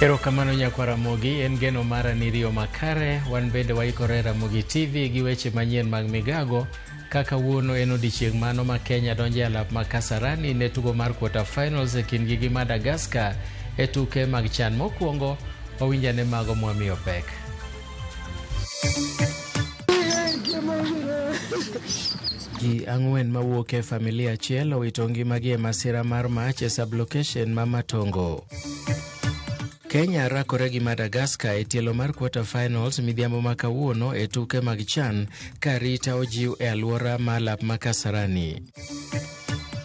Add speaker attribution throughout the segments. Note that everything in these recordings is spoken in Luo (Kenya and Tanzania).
Speaker 1: Erokamano nyakwa Ramogi, en geno mara ni riyo makare, wan bende waikore Ramogi TV gi weche manyien mag migago. Kaka wuono en odiechieng' mano ma Kenya donjo e alap ma Kasarani ne tugo mar quarter finals e kindgi gi Madagascar e tuke mag CHAN. Mokwongo, wawinjane mago mwamiyo pek. Ji ang'wen mawuok e familia achiel owito ngimagi e masira mar mach e sublocation ma Matongo. Kenya rakore gi Madagascar e tielo mar quarter finals midhiambo ma kawuono e tuke mag CHAN ka arita ojiw e alwora ma lap ma Kasarani.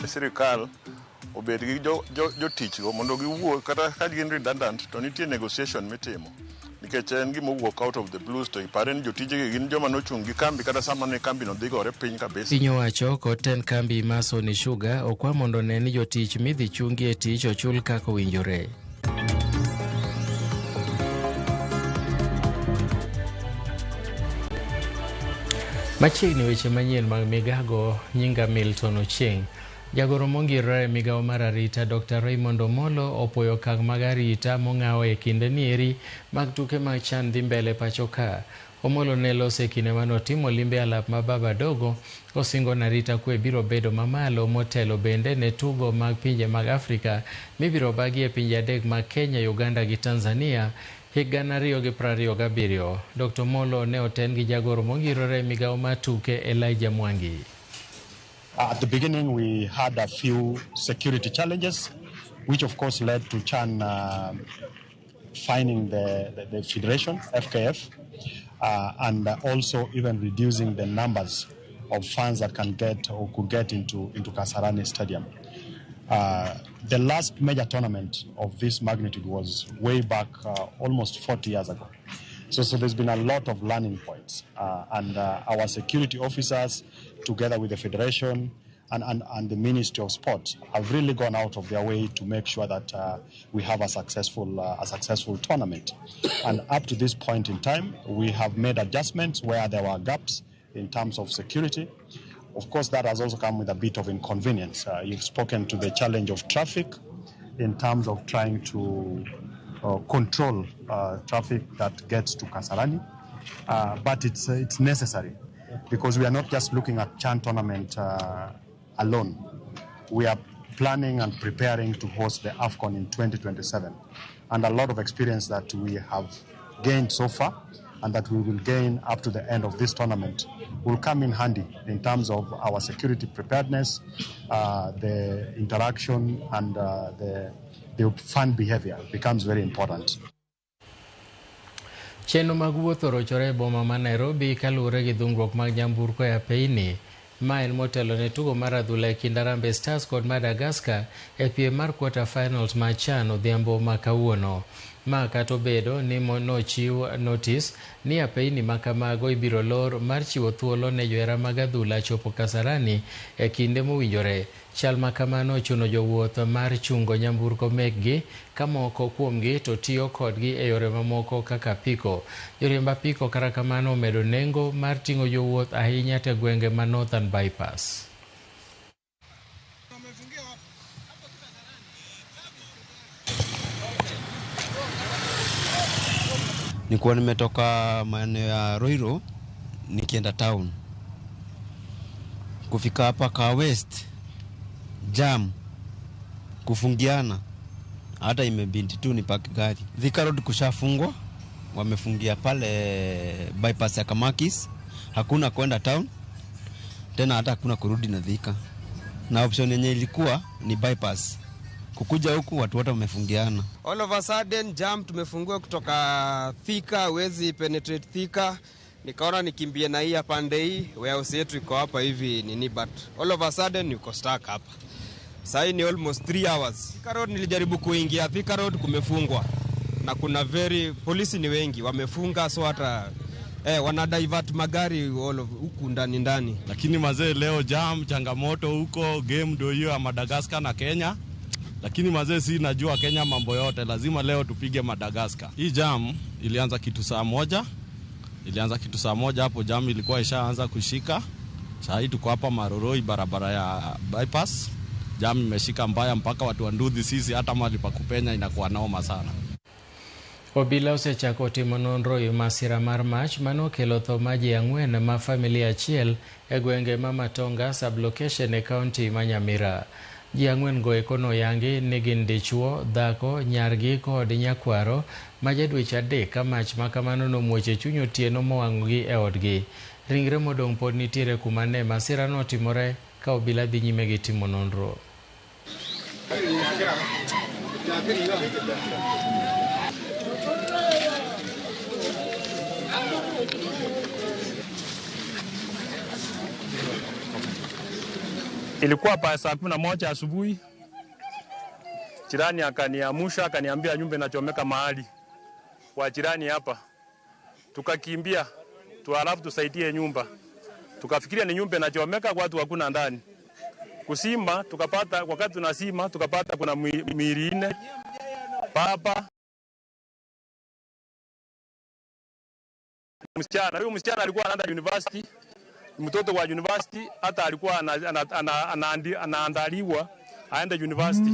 Speaker 2: Sirikal obed gi jotich go mondo giwuo kata ka gin redundant to nitie negotiation mitimo nikech en gima owuok out of the blues to ipare ni jotijegi gin joma nochung' gi kambi kata sama ne kambi no dhi gore piny kabisa.
Speaker 1: Piny owacho kod tend kambi ma Sony Sugar okwa mondo one ni jotich midhi chungi e tich ochul kaka owinjore. Machiegni weche manyien mag migago, nyinga Milton Ochieng'. Jagoro mongirore e migawo mar arita Dr. Raymond Omolo opuoyo okang' mag arita mong'awo e kinde nieri mag tuke mag CHAN dhi mbele pacho ka. Omolo ne loso e kinde mane otimo limbe alap ma Baba Dogo osingo ni arita kwe biro bedo mamalo motelo bende ne tugo mag pinje mag Afrika mibiro bagi e pinje adek mag Kenya, Uganda gi Tanzania hik 2027. Dr. Omolo ne oten gi jagoro mongirore e migawo mar tuke Elijah Mwangi.
Speaker 3: At the beginning, we had a few security challenges, which of course led to CHAN fining the federation, FKF, and also even reducing the numbers of fans that can get or could get into Kasarani Stadium. The last major tournament of this magnitude was way back almost 40 years ago. So there's been a lot of learning points, and our security officers, together with the Federation and the Ministry of Sport, have really gone out of their way to make sure that we have a successful tournament. And up to this point in time, we have made adjustments where there were gaps in terms of security. Of course, that has also come with a bit of inconvenience. You've spoken to the challenge of traffic in terms of trying to control traffic that gets to Kasarani, but it's necessary because we are not just looking at CHAN tournament alone. We are planning and preparing to host the AFCON in 2027, and a lot of experience that we have gained so far and that we will gain up to the end of this tournament will come in handy in terms of our security preparedness, the interaction and the fan behavior becomes very important.
Speaker 1: Chenro mag wuoth orochore e boma ma Nairobi kaluwore gi dhungruok mag nyamburko e apeyni. Ma en motelo ne tugo mar adhula e kind Harambee Stars kod Madagascar e piem mar quarter finals mar CHAN odhiambo ma kawuono. Ma kata obedo ni nochiw notis ni apeyni ma kamago ibiro lor mar chiwo thuolo ne johera mag adhula chopo Kasarani e kinde mowinjore. Chal ma kamano ochuno jowuoth mar chungo nyamburko mekgi ka moko kuomgi to tiyo kodgi e yore mamoko kaka apiko. Joriemb apiko kata kamano omedo nengo mar ting'o jowuoth ahinya te gwenge ma Northern Bypass.
Speaker 4: Nilikuwa nimetoka maeneo ya Ruiru nikienda town. Kufika hapa Kaa West, jam, kufungiana, hata imebidi tu nipaki gari. Thika Road kushafungwa, wamefungia pale bypass ya Kamakis, hakuna kwenda town tena, hata hakuna kurudi na Thika. Na option yenye ilikuwa ni bypass. Kukuja huku watu wote wamefungiana.
Speaker 5: All of a sudden jam tumefungua kutoka Thika, huwezi penetrate Thika. Nikaona nikimbie na hii pande hii, warehouse yetu iko hapa hivi nini, but all of a sudden niko stuck hapa. Sasa ni almost 3 hours. Thika Road nilijaribu kuingia Thika Road kumefungwa. Na kuna very polisi ni wengi wamefunga, so hata wana divert magari all of huku ndani ndani.
Speaker 6: Lakini mazee leo jam changamoto huko, game ndio hiyo ya Madagascar na Kenya. Lakini mazee si najua Kenya mambo yote, lazima leo tupige Madagascar. Hii jam ilianza kitu saa moja. Ilianza kitu saa moja hapo jam ilikuwa ishaanza kushika. Saa hii tuko hapa Maroroi barabara ya bypass. Jam imeshika mbaya mpaka watu wa nduthi sisi hata mahali pa kupenya inakuwa noma sana.
Speaker 1: Obila osechako timo nonro e masira mar mach manokelo tho mar ji 4 ma familia achiel e gwenge ma Matonga sub-location e kaunti ma Nyamira. Ji 4 go eko noyangi ni gin dichuo, dhako, nyargi kod nyakwaro ma ja dweche 3 ka mach ma kamano nomuoch e chuny otieno mowang'ogi e odgi. Ringre modong' pod nitiere kuma ne masira notimore ka obila dhi nyime gi timo nonro.
Speaker 7: Ilikuwa pa saa 11 asubuhi, jirani akaniamsha akaniambia nyumba inachomeka mahali kwa jirani hapa. Tukakimbia tu alafu tusaidie nyumba, tukafikiria ni nyumba inachomeka, watu hakuna ndani. Kusima tukapata, wakati tunasima tukapata kuna miili 4, baba, msichana. Huyu msichana alikuwa anaenda university, mtoto wa university, hata alikuwa anaandaliwa aende university.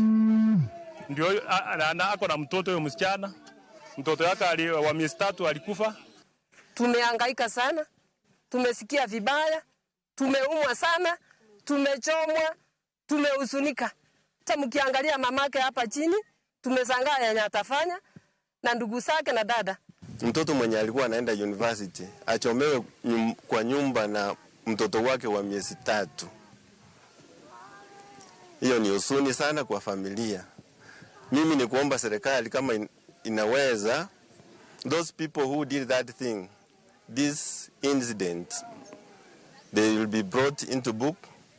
Speaker 7: Ndio ako na mtoto huyo msichana, mtoto yake wa miezi 3 alikufa.
Speaker 8: Tumehangaika sana, tumesikia vibaya, tumeumwa sana, tumechomwa, tumehuzunika. Hata mkiangalia mamake hapa chini, tumeshangaa yenye atafanya na ndugu zake na dada.
Speaker 9: Mtoto mwenye alikuwa anaenda university achomewe kwa nyumba na mtoto wake wa miezi 3. Hiyo ni huzuni sana kwa familia. Mimi ni kuomba serikali kama inaweza, those people who did that thing, this incident, they will be brought into book.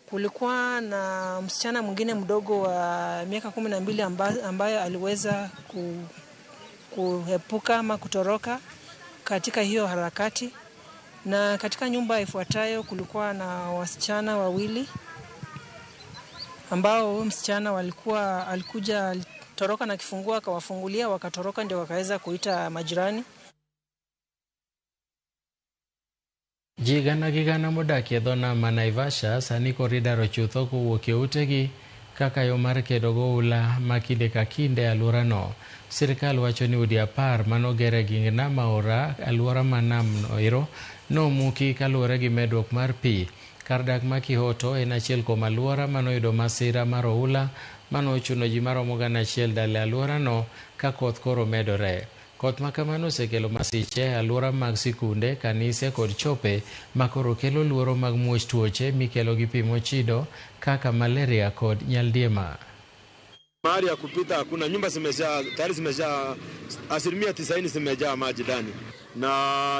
Speaker 10: Kulikuwa na msichana mwingine mdogo wa miaka 12 ambaye aliweza kuepuka ama kutoroka katika hiyo harakati. Na katika nyumba ifuatayo kulikuwa na wasichana wawili ambao msichana alikuja alitoroka na kifungua akawafungulia, wakatoroka ndio wakaweza kuita majirani.
Speaker 1: Ji gana gi gana modak e dho nam ma Naivasha sani koro idaro chutho kowuok e utegi kaka yo mar kedo goula ma kinde ka kinde e alworano. Sirkal wacho ni udi 10 manoger e ging nam aora alwora ma nam noero nomuki kaluwore gi medruok mar pi. Kar dak ma Kihoto en achiel kuom alwora manoyudo masira mar oula manochuno ji maromo 1,000 dala e alworano ka koth koro medore. Koth ma kamano osekelo masiche e alwora mag sikunde, kanise kod chope ma koro kelo luoro mag muoch tuoche mikelo gi pi mochido kaka malaria kod nyaldiema.
Speaker 11: Mahali ya kupita hakuna, nyumba zimejaa tayari, zimejaa 90% zimejaa maji ndani, na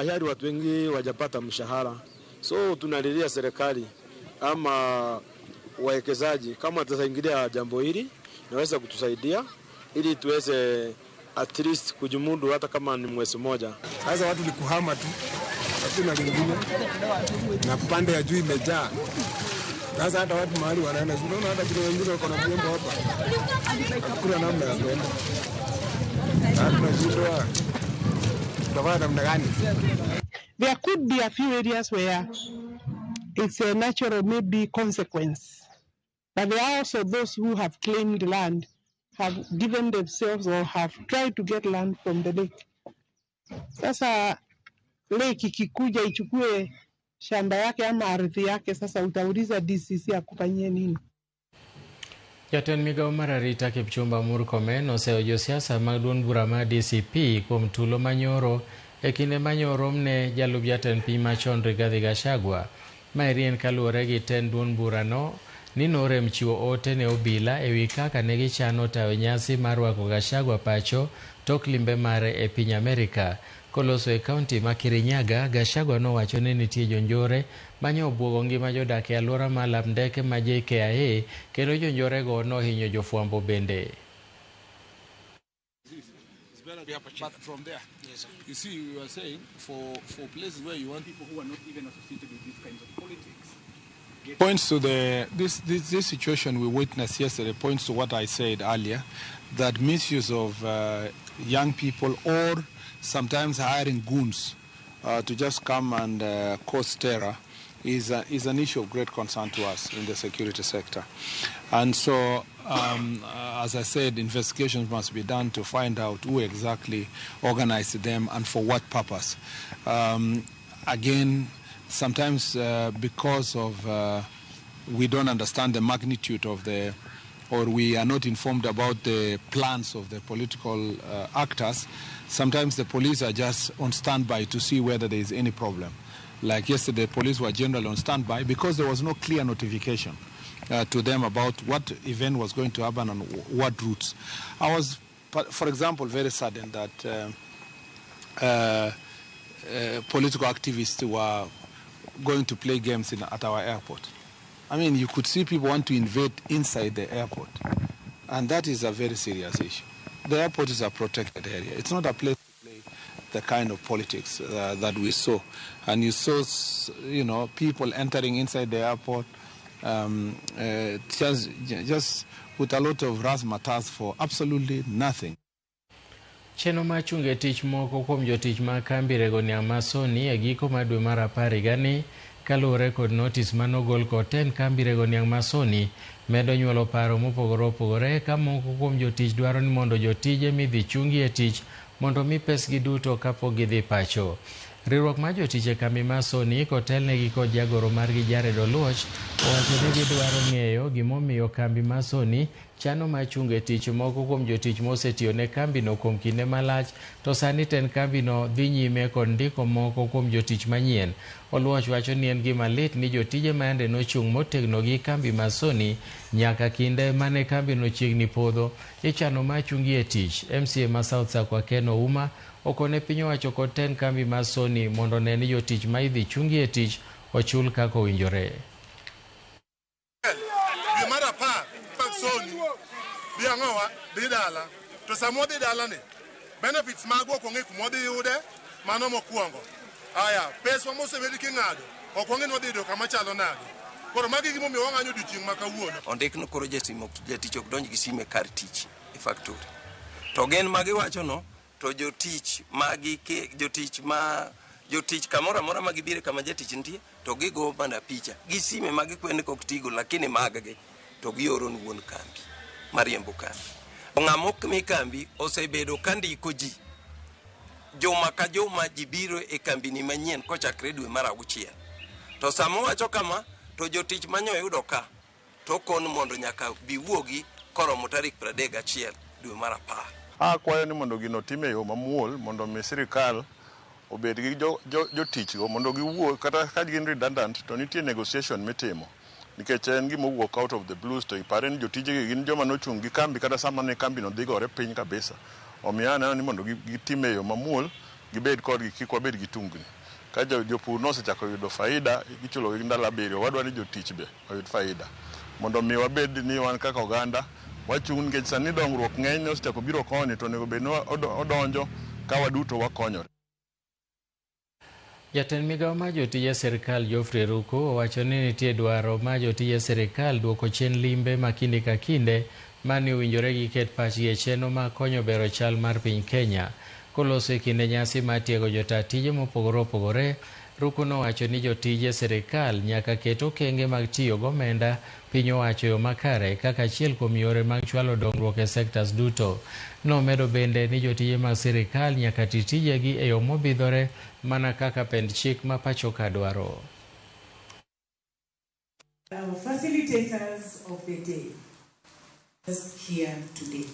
Speaker 11: hiari watu wengi wajapata mshahara. So tunalilia serikali ama wawekezaji kama wataingilia jambo hili naweza kutusaidia ili tuweze at least kujimudu hata kama ni mwezi mmoja.
Speaker 12: Sasa watu ni kuhama tu, hakuna lingine, na pande ya juu imejaa. Sasa hata watu mahali wanaenda, unaona hata kuna wengine wako na vyombo hapa, hakuna namna ya kwenda. Tunashindwa tutafanya namna gani?
Speaker 13: There could be a few areas where it's a natural maybe consequence, but there are also those who have claimed land, have given themselves or have tried to get land from the lake. Sasa lake ikikuja ichukue shamba yake ama ardhi yake, sasa utauliza DCC akufanyie nini?
Speaker 1: Jatend migao mar arita Kipchumba Murkomen oseyo josiasa mag duond bura mar DCP kuom tulo manyoro e kinde manyoro ne jalup jatend piny machon Rigathi Gachagua. Maeri en kaluwore gi tend duond burano ni norem chiwo ote ne obila ewi kaka ne gichano tayo nyasi mar rwako Gachagua pacho tok limbe mare e piny Amerika. Koloso e kaunti ma Kirinyaga, Gachagua nowacho ni nitie jonjore manyo obwogo ngima jodak e alwora mar lap ndeke ma JKIA kendo jonjorego nohinyo jofwambo bende.
Speaker 14: But from there, yes, you see, we were saying for places where you want people who are not even associated with these kinds of politics. Points to the this situation we witnessed yesterday points to what I said earlier, that misuse of young people or sometimes hiring goons to just come and cause terror is an issue of great concern to us in the security sector. And so, as I said, investigations must be done to find out who exactly organized them and for what purpose. Again, sometimes because of we don't understand the magnitude of the, or we are not informed about the plans of the political actors, sometimes the police are just on standby to see whether there is any problem. Like yesterday, police were generally on standby because there was no clear notification to them about what event was going to happen and what routes. I was, for example, very saddened that political activists were going to play games at our airport. I mean, you could see people want to invade inside the airport, and that is a very serious issue. The airport is a protected area. It's not a place to play the kind of politics that we saw. And you saw, you know, people entering inside the airport just with a lot of razzmatazz for absolutely nothing.
Speaker 1: Chenro mar chungo e tich moko kuom jotich mag kambi rego niang' ma Sony e giko mar dwe mar apar higani kaluwore kod notis manogol kod tend kambi rego niang' ma Sony medo nyuolo paro mopogore opogore ka moko kuom jotich dwaro ni mondo jotije midhi chungi e tich mondo mi pesgi duto kapok gidhi pacho. Riwruok mar jotich e kambi mar Sony kotelnegi kod jagoro margi Jared Oluoch owacho ni gidwaro ng'eyo gimomiyo kambi mar Sony chano mar chungo e tich moko kuom jotich mosetiyo ne kambino kuom kinde malach to sani tend kambino dhi nyime kod ndiko moko kuom jotich manyien. Oluoch wacho ni en gima lit ni jotije ma yande nochung' motegno gi kambi mar Sony nyaka kinde mane kambino chiegni podho ichano mar chungi e tich. MCA ma South Sakwa Ken Ouma okone piny owacho kod tend kambi mar Sony mondo one ni jotich ma idhi chungi e tich ochul kaka owinjore.
Speaker 15: Dwe mar 10 mag Sony dhi ang'owa dhi dala to sama wadhi dala ni benefits magwa ok wang'e kuma wadhi yude, mano mokwongo. Aya, peswa mosebed king'ado ok wang'e ni wadhi yudo kama chalo nade. Koro magi gimomiyo wang'anyo odiochieng' ma kawuono.
Speaker 16: Ondik ni koro jatich ok donj gi sime e kar tich e factory. To gin magiwacho no to jotich jotich kamoro amora ma gibire kama jatich nitie to gigo mana picha gi sime ma gikwe ni kok tigo lakini mag-gi to gioro ni wuon kambi mariembo kambi. Ng'ama ok mi kambi osebedo ka ndiko ji juma ka juma, ji biro e kambini manyien kochakre dwe mar 6. To sama owacho kama to jotich manyoyudo ka to kon mondo nyaka biwuogi koromo tarik 31 dwe mar 10.
Speaker 2: Akwayo ni mondo gino tim e yo mamuol mondo mi sirikal obed gi jotichgo mondo giwuo kata ka gin redundant to nitie negotiation mitimo nikech en gima owuok out of the blues to ipare ni jotijegi gin joma nochung' gi kambi kata sama ne kambino dhi gore piny kabisa. Omiyo aneno ni mondo gitim e yo mamuol gibed kodgi kik wabed gi tungni. Ka jopur nosechako yudo faida gichulogi ndalo 7, wadwa ni jotich be oyud faida mondo mi wabed ni wan kaka oganda wachung' nikech sani dongruok ng'eny osechako biro koni to onego bed ni odonjo ka waduto wakonyore.
Speaker 1: Jatend migao mar jotije sirikal Geoffrey Ruku owacho ni nitie dwaro mar jotije sirikal duoko chien limbe ma kinde ka kinde mane owinjore giket pachgi e chenro mar konyo bero chal mar piny Kenya. Koloso e kinde nyasi mar tiego jotaa tije mopogore opogore, Ruku nowacho ni jotije sirikal nyaka ket okenge mag tiyo gomenda piny owacho yo makare kaka achiel kuom yore mag chwalo dongruok e sektas duto. Nomedo bende ni jotije mag sirikal nyaka ti tijegi e yo mobidhore mana kaka pend chik ma pacho ka dwaro.
Speaker 17: Our facilitators of the day here today.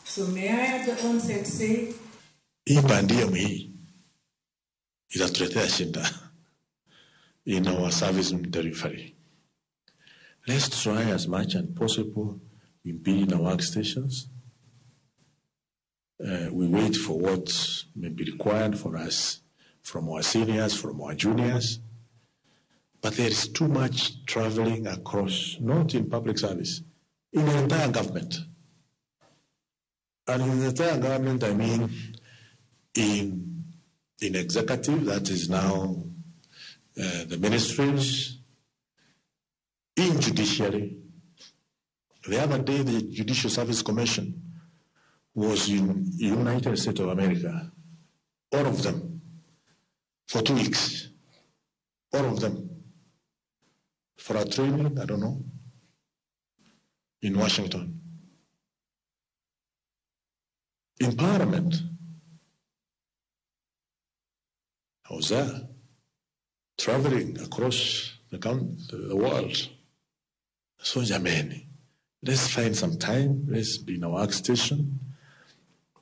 Speaker 17: So may I at the onset say
Speaker 18: hii bandia hii itatuletea shida in our service delivery. Let's try as much as possible. We be in our workstations. We wait for what may be required for us from our seniors, from our juniors. But there is too much traveling across, not in public service, in the entire government. And in the entire government, I mean in executive, that is now the ministries, in judiciary. The other day, the Judicial Service Commission was in United States of America, all of them, for 2 weeks, all of them. for a training, I don't know, in Washington. In Parliament, I was there, traveling across the world. So, Jameni, let's find some time, let's be in our workstation.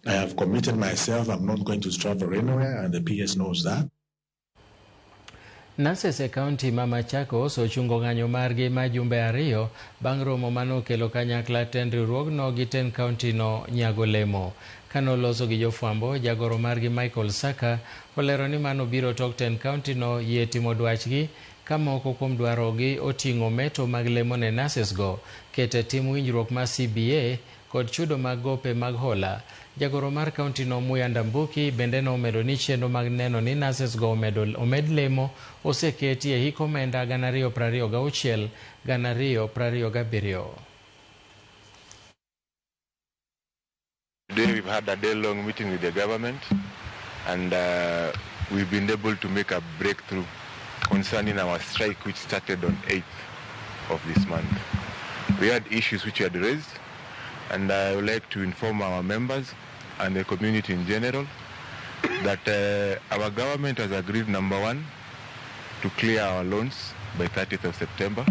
Speaker 18: I have committed myself, I'm not going to travel anywhere, and the PS knows that.
Speaker 1: Nurses e kaunti ma Machakos ochungo ng'anyo margi ma jumbe 2 bang' romo manokelo kanyakla tend riwruogno gi tend kaunti no nyago lemo. Kanoloso gi jofwambo, jagoro margi Michael Saka olero ni mano biro tok tend kaunti no yie timo dwachgi ka moko kuom dwarogi oting'o meto mag lemo ne nurses go, kete tim winjruok ma CBA kod chudo mag gope mag hola. Jagoro mar kaunti no Muyanda Mbuki bende nomedo ni chenro mag neno ni nurses go omed lemo oseketi e hik omenda 2026 2027.
Speaker 19: Today we've had a day-long meeting with the government, and we've been able to make a breakthrough concerning our strike, which started on 8th of this month. We had issues which we had raised, and I would like to inform our members and the community in general that our government has agreed, number one, to clear our loans by 30th of September.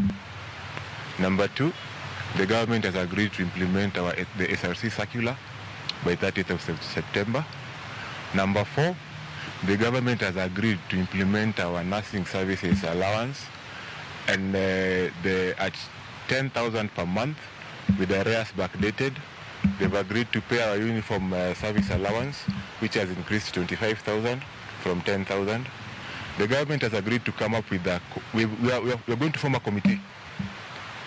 Speaker 19: Number two, the government has agreed to implement the SRC circular by 30th of September. Number four, the government has agreed to implement our nursing services allowance and at 10,000 per month with the arrears backdated. They've agreed to pay our uniform service allowance, which has increased to 25,000 from 10,000. The government has agreed to come up with we are going to form a committee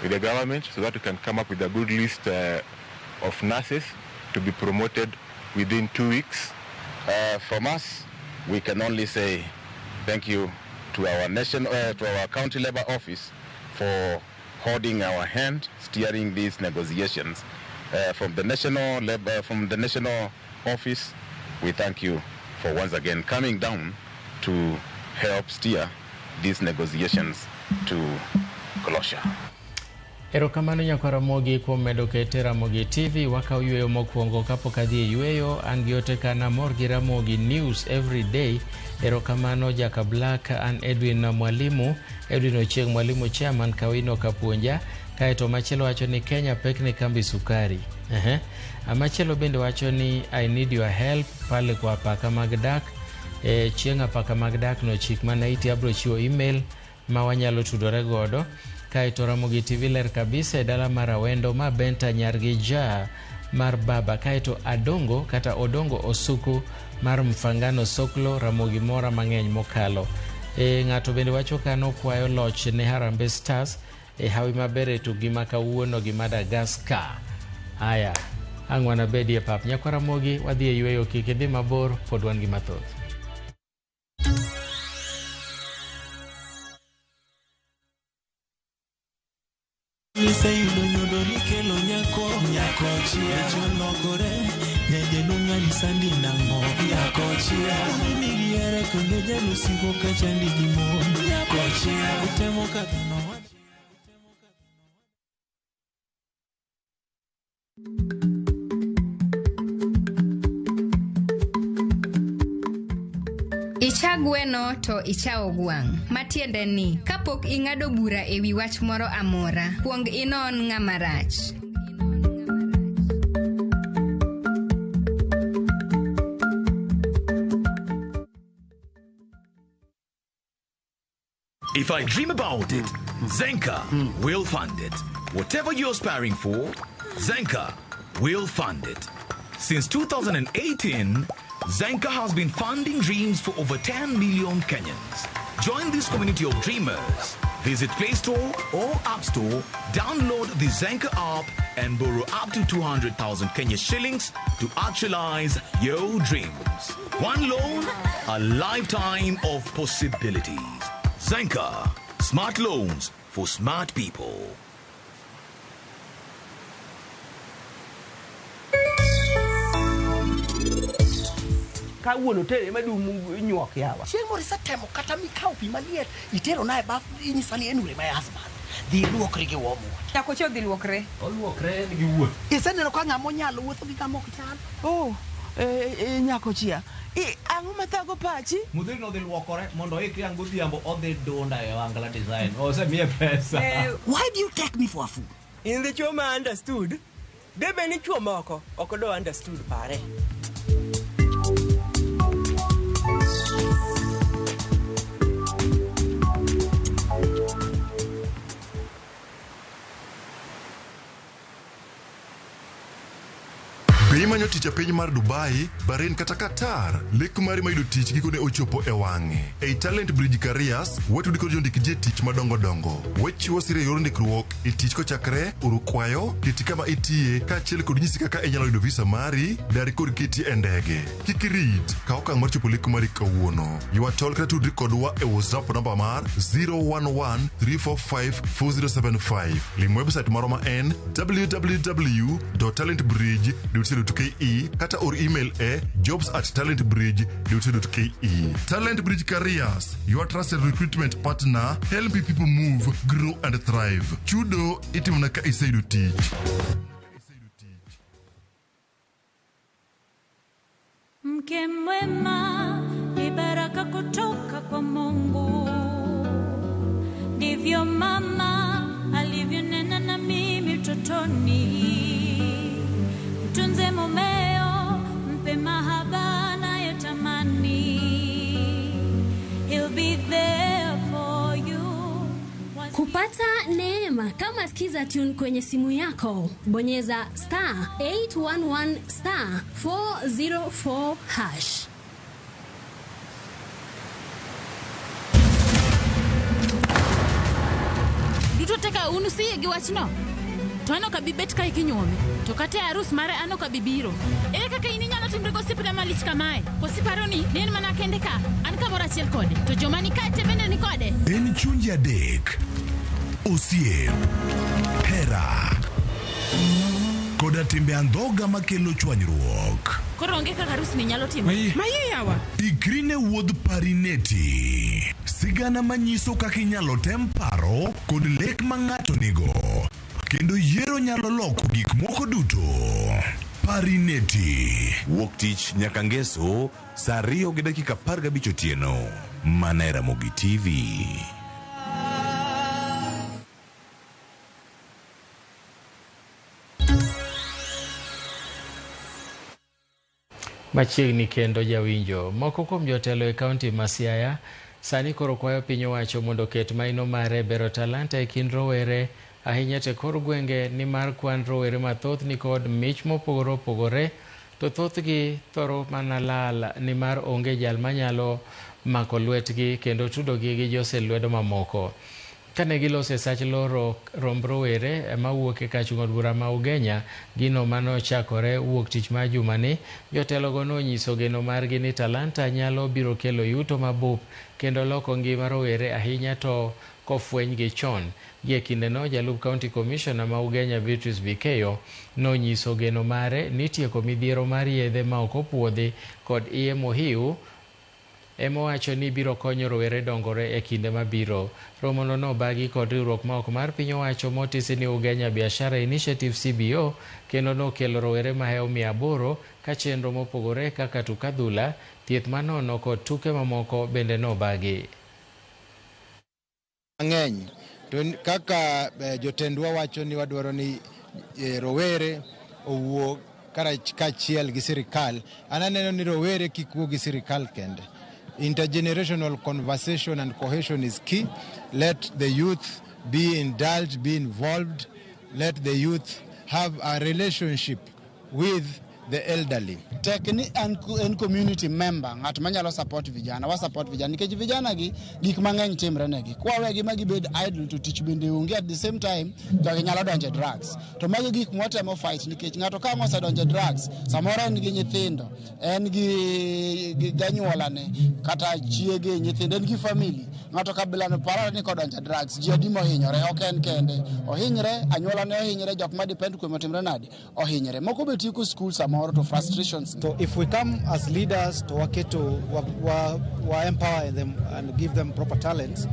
Speaker 19: with the government so that we can come up with a good list of nurses to be promoted within 2 weeks.
Speaker 20: From us, we can only say thank you to our to our county labor office for holding our hand, steering these negotiations. From the national labor, from the national office, we thank you for once again coming down to help steer these negotiations to closure.
Speaker 1: Erokamano nyakwa Ramogi kuom medo kete Ramogi TV. Wakaw yweyo mokwongo kapok adhi e yweyo. An gi ote kana mor gi Ramogi News every day. Erokamano Jaka Black an Edwin Mwalimu, Edwin Ochieng Mwalimu chairman Kawino Kapuonja. Kaeto machielo wacho ni Kenya pek ne kambi sukari. Machielo bende wacho ni I need your help pale kwa apaka mag dak. Chieng' apaka mag dak no chik mana iti abro chiwo email ma wanyalo tudore godo. Kaeto Ramogi TV ler kabisa e dala mar Awendo ma Benta nyargi ja mar baba. Kaeto Adongo kata Odongo Osuku mar Mfangano Soklo Ramogi mora mang'eny mokalo. Ng'ato bende wacho kano kwayo loch ne Harambee Stars e hawi maber e tugi ma kawuono gi Madagascar. Aya, ang' wanabedie pap. Nyakwa Ramogi wadhi e yweyo, kik idhi mabor, pod wan gi mathoth.
Speaker 21: Iseyudo nyodo nikelo nyako, nyako chia cholokore nyajalunga sandi nango nyako chia mimigiere kendo jalusiko kachandi gi mon nyako chia utemo kadhano.
Speaker 22: Icha gweno to ichawo gwang'. Matiende ni, kapok ing'ado bura e wi wach moro amora, kuong inon ng'ama rach.
Speaker 23: If I dream about it, Zenka will fund it. Whatever you're aspiring for, Zenka will fund it. Since 2018, Zenka has been funding dreams for over 10 million Kenyans. Join this community of dreamers. Visit Play Store or App Store, download the Zenka app and borrow up to 200,000 Kenya shillings to actualize your dreams. One loan, a lifetime of possibilities. Zenka, smart loans for smart people.
Speaker 24: Kawuono tere madum nyuok yawa.
Speaker 25: Chieng' moro isetemo kata mikawo pi maliet itero na e baf inyisa ni en ure my husband.
Speaker 3: Dhi luokri gi warm water.
Speaker 4: Nyakocha odhi luokre.
Speaker 3: Oluokre en gi wuoth. Iseneno ka ng'ama onyalo wuotho gi ng'ama ok nyal?
Speaker 24: Oh, nyakochia. Ang'o mathago pachi?
Speaker 5: Mudhiri nodhi luokore mondo oikre ang' godhiambo odhi dunda e Ohangla Design. Osemiye pesa.
Speaker 3: Why do you take me for a fool?
Speaker 24: In the chuo ma understood. Debe ni chuo moko ok do understood pare.
Speaker 6: Be imanyo tich e piny mar Dubai, Bahrain kata Qatar? Lek mari mar yudo tich gikone ochopo e wang'e. Ei Talent Bridge Careers, watudi kod jondik ji e tich madongo dongo. Wachiwo sir e yor ndikruok e tich kochakre oro kwayo, keti kama itiye, kaachiel kod nyisi kaka inyalo yudo visa mari, dar kod keti e ndege. Kik irit, kaw okang' mar chopo lek mari kawuono. Ywa tol kata tudri kodwa e WhatsApp namba mar 011 345 4075. Lim website marwa ma en www.talentbridge.co.ke kata or email e jobs at talentbridge.co.ke. Talent Bridge Careers, your trusted recruitment partner, helping people move, grow and thrive. Chudo itimona ka iseyudo tich.
Speaker 25: Mke mwema ni baraka kutoka kwa Mungu, ndivyo mama alivyonena na mimi utotoni. Mtunze mumeo, mpe mahaba anayotamani. He'll be there for you.
Speaker 26: Kupata neema kama Skiza Tune kwenye simu yako, bonyeza star 811 star 404 hash.
Speaker 27: Duto teka un usiyie gi wachno? To an ok abi bet kae kinyuome. To kata e arus mare an ok abi biro. Ere kaka in inyalo timri gosiepna malich kamae? Koso iparo ni ne en mana kende ka? An kamoro achiel kode. To joma ni kae te bende ni kode?
Speaker 28: En chunje adek, osiep, hera, koda timbe andhoga makelo chwanyruok.
Speaker 27: Koro onge kaka arus ni nyalo timore.
Speaker 17: Maye yawa.
Speaker 28: Ikri ne wuodh Parineti, sigana manyiso kaka inyalo tem paro kod lek ma ng'ato nigo, kendo yiero nyalo loko gik moko duto. Parineti.
Speaker 29: Wuok tich nyaka ngeso saa 2:15 otieno mana e Ramogi TV.
Speaker 1: Machiegni kendo jawinjo, moko kuom jotelo e kaunti ma Siaya sani koro kwayo piny owacho mondo oket maino mare e bero talanta e kind rowere ahinya te kor gwenge nimar kwan rowere mathoth nikod mich mopogore opogore to thothgi thoro mana lal nimar onge jal manyalo mako lwetgi kendo tudogi gi josel lwedo mamoko. Kane giloso e sach loro romb rowere mawuok e kach ng'od bura ma Ugenya, gino manochakore wuok tich mar jumani, jotelogo nonyiso geno margi ni talanta nyalo biro kelo yuto mabup kendo loko ngima rowere ahinya to kofwenygi chon. Gie kindeno, jalup County Commissioner ma Ugenya Beatrice Bikeyo nonyiso geno mare ni tieko midhiero mar yedhe ma ok opuodhi kod iye mohiu ema owacho ni biro konyo rowere dongore e kinde mabiro. Romono nobagi kod riwruok ma ok mar piny owacho motisi ni Ugenya Biashara Initiative CBO kendo nokelo rowere mahewo 800 ka chenro mopogore kaka tuk adhula, thieth manono kod tuke mamoko bende nobagi.
Speaker 30: Mang'eny to kaka jotendwa wacho ni wadwaro ni rowere owuo kaachiel gi sirikal. An aneno ni rowere kik wuo gi sirikal kende. Intergenerational conversation and cohesion is key. Let the youth be indulged, be involved. Let the youth have a relationship with the elderly.
Speaker 31: Tek ni en community member, ng'at manyalo support vijana, wa support vijana nikech vijana gi gik mang'eny timre negi. Kwawegi ma gibed idle to tich bende onge at the same time to ginyalo donjo e drugs. To magi gik mwatemo fight nikech ng'ato ka osedonjo e drugs, samoro en gi nyithindo, en gi janyuolane kata chiege, nyithindo, en gi family. Ng'ato kabilano parore ni kodonjo e drugs, ji adi mohinyore, ok en kende. Ohinyre, anyuolane ohinyre, jok ma depend kuome otimre nade? Ohinyre. Moko be tieko school samoro to frustrations.
Speaker 32: So if we come as leaders to waketo wa empower them and give them proper talents,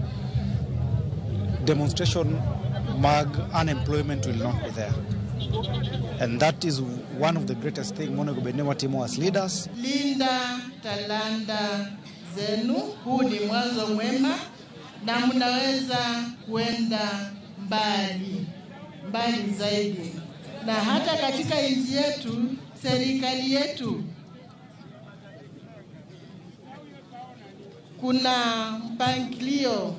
Speaker 32: Demonstration mag unemployment will not be there. And that is one of the greatest thing monego bed ni watimo as leaders.
Speaker 17: Linda talanta zenu, huu ni mwanzo mwema na mnaweza kuenda mbali mbali zaidi, na hata katika nchi yetu, serikali yetu, kuna mpangilio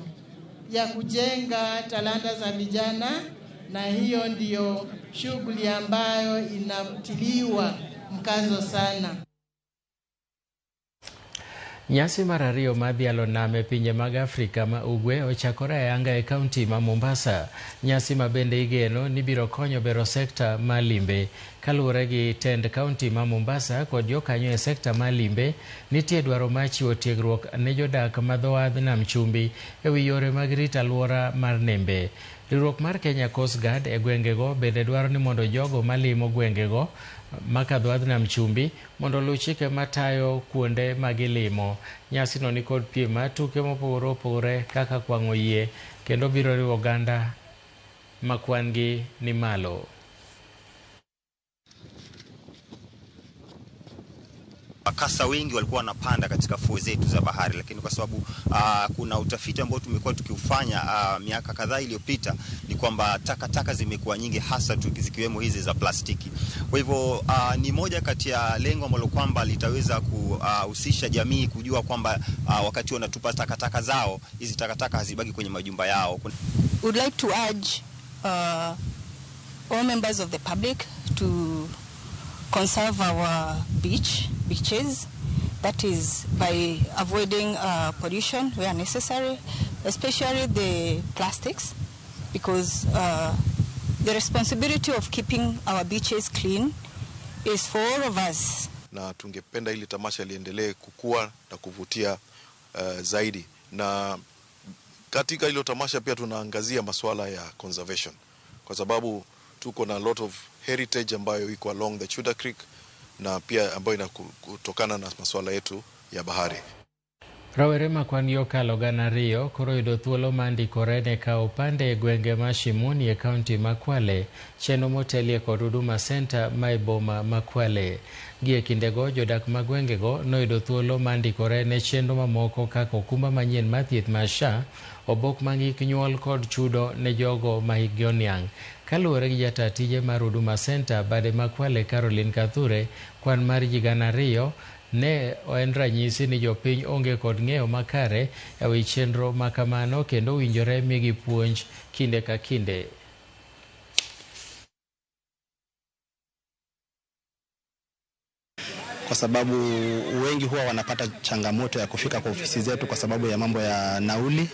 Speaker 17: ya kujenga talanta za vijana, na hiyo ndiyo shughuli ambayo inatiliwa mkazo sana.
Speaker 1: Nyasi mar ariyo mar dhialo nam e pinje mag Afrika ma Ugwe ochakore ayanga e kaunti ma Mombasa. Nyasi ma bende igeno ni biro konyo bero sekta mar limbe. Kaluwore gi tend kaunti ma Mombasa kod jokanyo e sekta mar limbe, nitie dwaro mar chiwo tiegruok ne jodak ma dho wadh nam chumbi e wi yore mag rito alwora mar nembe. Riwruok mar Kenya Coast Guard e gwengego bende dwaro ni mondo jogo malimo gwengego makadho wadh nam chumbi mondo oluw chike matayo kuonde ma gilimo. Nyasino nikod piem mar tuke mopogore opogore kaka kwang'o yie kendo biro riwo oganda ma kwan gi ni malo.
Speaker 2: Kasa wengi walikuwa wanapanda katika fuo zetu za bahari, lakini kwa sababu kuna utafiti ambao tumekuwa tukiufanya miaka kadhaa iliyopita ni kwamba takataka zimekuwa nyingi, hasa zikiwemo hizi za plastiki. Kwa hivyo ni moja kati ya lengo ambalo kwamba litaweza kuhusisha jamii kujua kwamba wakati wanatupa takataka zao, hizi takataka hazibaki kwenye majumba yao.
Speaker 4: Would like to urge all members of the public to conserve our beaches, that is by avoiding pollution where necessary, especially the plastics, because the responsibility of keeping our beaches clean is for all of us.
Speaker 7: Na tungependa ili tamasha liendelee kukua na kuvutia zaidi. Na katika hilo tamasha pia tunaangazia masuala ya conservation, kwa sababu tuko na lot of heritage ambayo iko along the Tudor Creek na pia ambayo inakutokana na masuala yetu ya bahari.
Speaker 1: Rawere ma kwan okalo 200 koro yudo thuolo mar ndikore ne kawo pande e gwenge ma Shimoni e kaunti ma Kwale, chenro motelie kod Huduma Center ma e boma ma Kwale. Gie kindego jodak ma gwengego noyudo thuolo mar ndikore ne chenro mamoko kaka okumba manyien mar thieth mar SHA, obok mag hik nyuol kod chudo ne jogo ma hikgi oniang'. Kaluwore gi jataa tije mar Huduma Center bade ma Kwale Caroline Kathure, kwan mar ji 200 ne en ranyisi ni jopiny onge kod ng'eyo makare e wi chenro ma kamano kendo owinjore migi puonj kinde ka kinde.
Speaker 8: Kwa sababu wengi huwa wanapata changamoto ya kufika kwa ofisi zetu kwa sababu ya mambo ya nauli,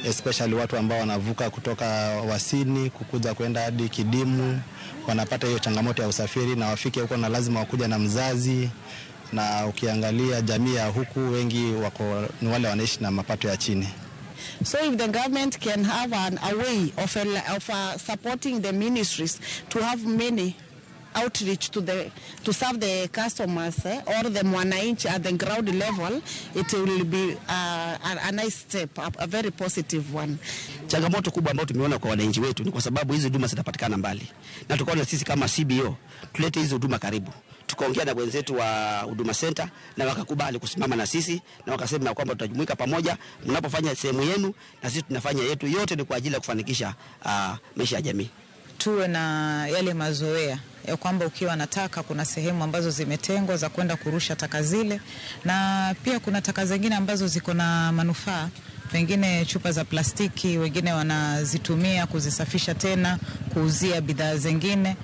Speaker 8: especially watu ambao wanavuka kutoka Wasini kukuja kwenda hadi Kidimu, wanapata hiyo changamoto ya usafiri na wafike huko na lazima wakuja na mzazi. Na ukiangalia jamii ya huku wengi wako ni wale wanaishi na mapato ya chini.
Speaker 9: So if the government can have a way of supporting the ministries to have many outreach to serve the customers or the mwananchi at the ground level, it will be a nice step, a very positive one.
Speaker 10: Changamoto kubwa ambayo tumeona kwa wananchi wetu ni kwa sababu hizi huduma zinapatikana mbali, na tukaona sisi kama CBO tulete hizi huduma karibu. Tukaongea na wenzetu wa Huduma Center na wakakubali kusimama na sisi na wakasema kwamba tutajumuika pamoja, mnapofanya sehemu yenu na sisi tunafanya yetu, yote ni kwa ajili ya kufanikisha maisha ya jamii.
Speaker 11: Tuwe na yale mazoea ya kwamba ukiwa na taka kuna sehemu ambazo zimetengwa za kwenda kurusha taka zile, na pia kuna taka zingine ambazo ziko na manufaa, pengine chupa za plastiki wengine wanazitumia kuzisafisha tena kuuzia bidhaa zingine.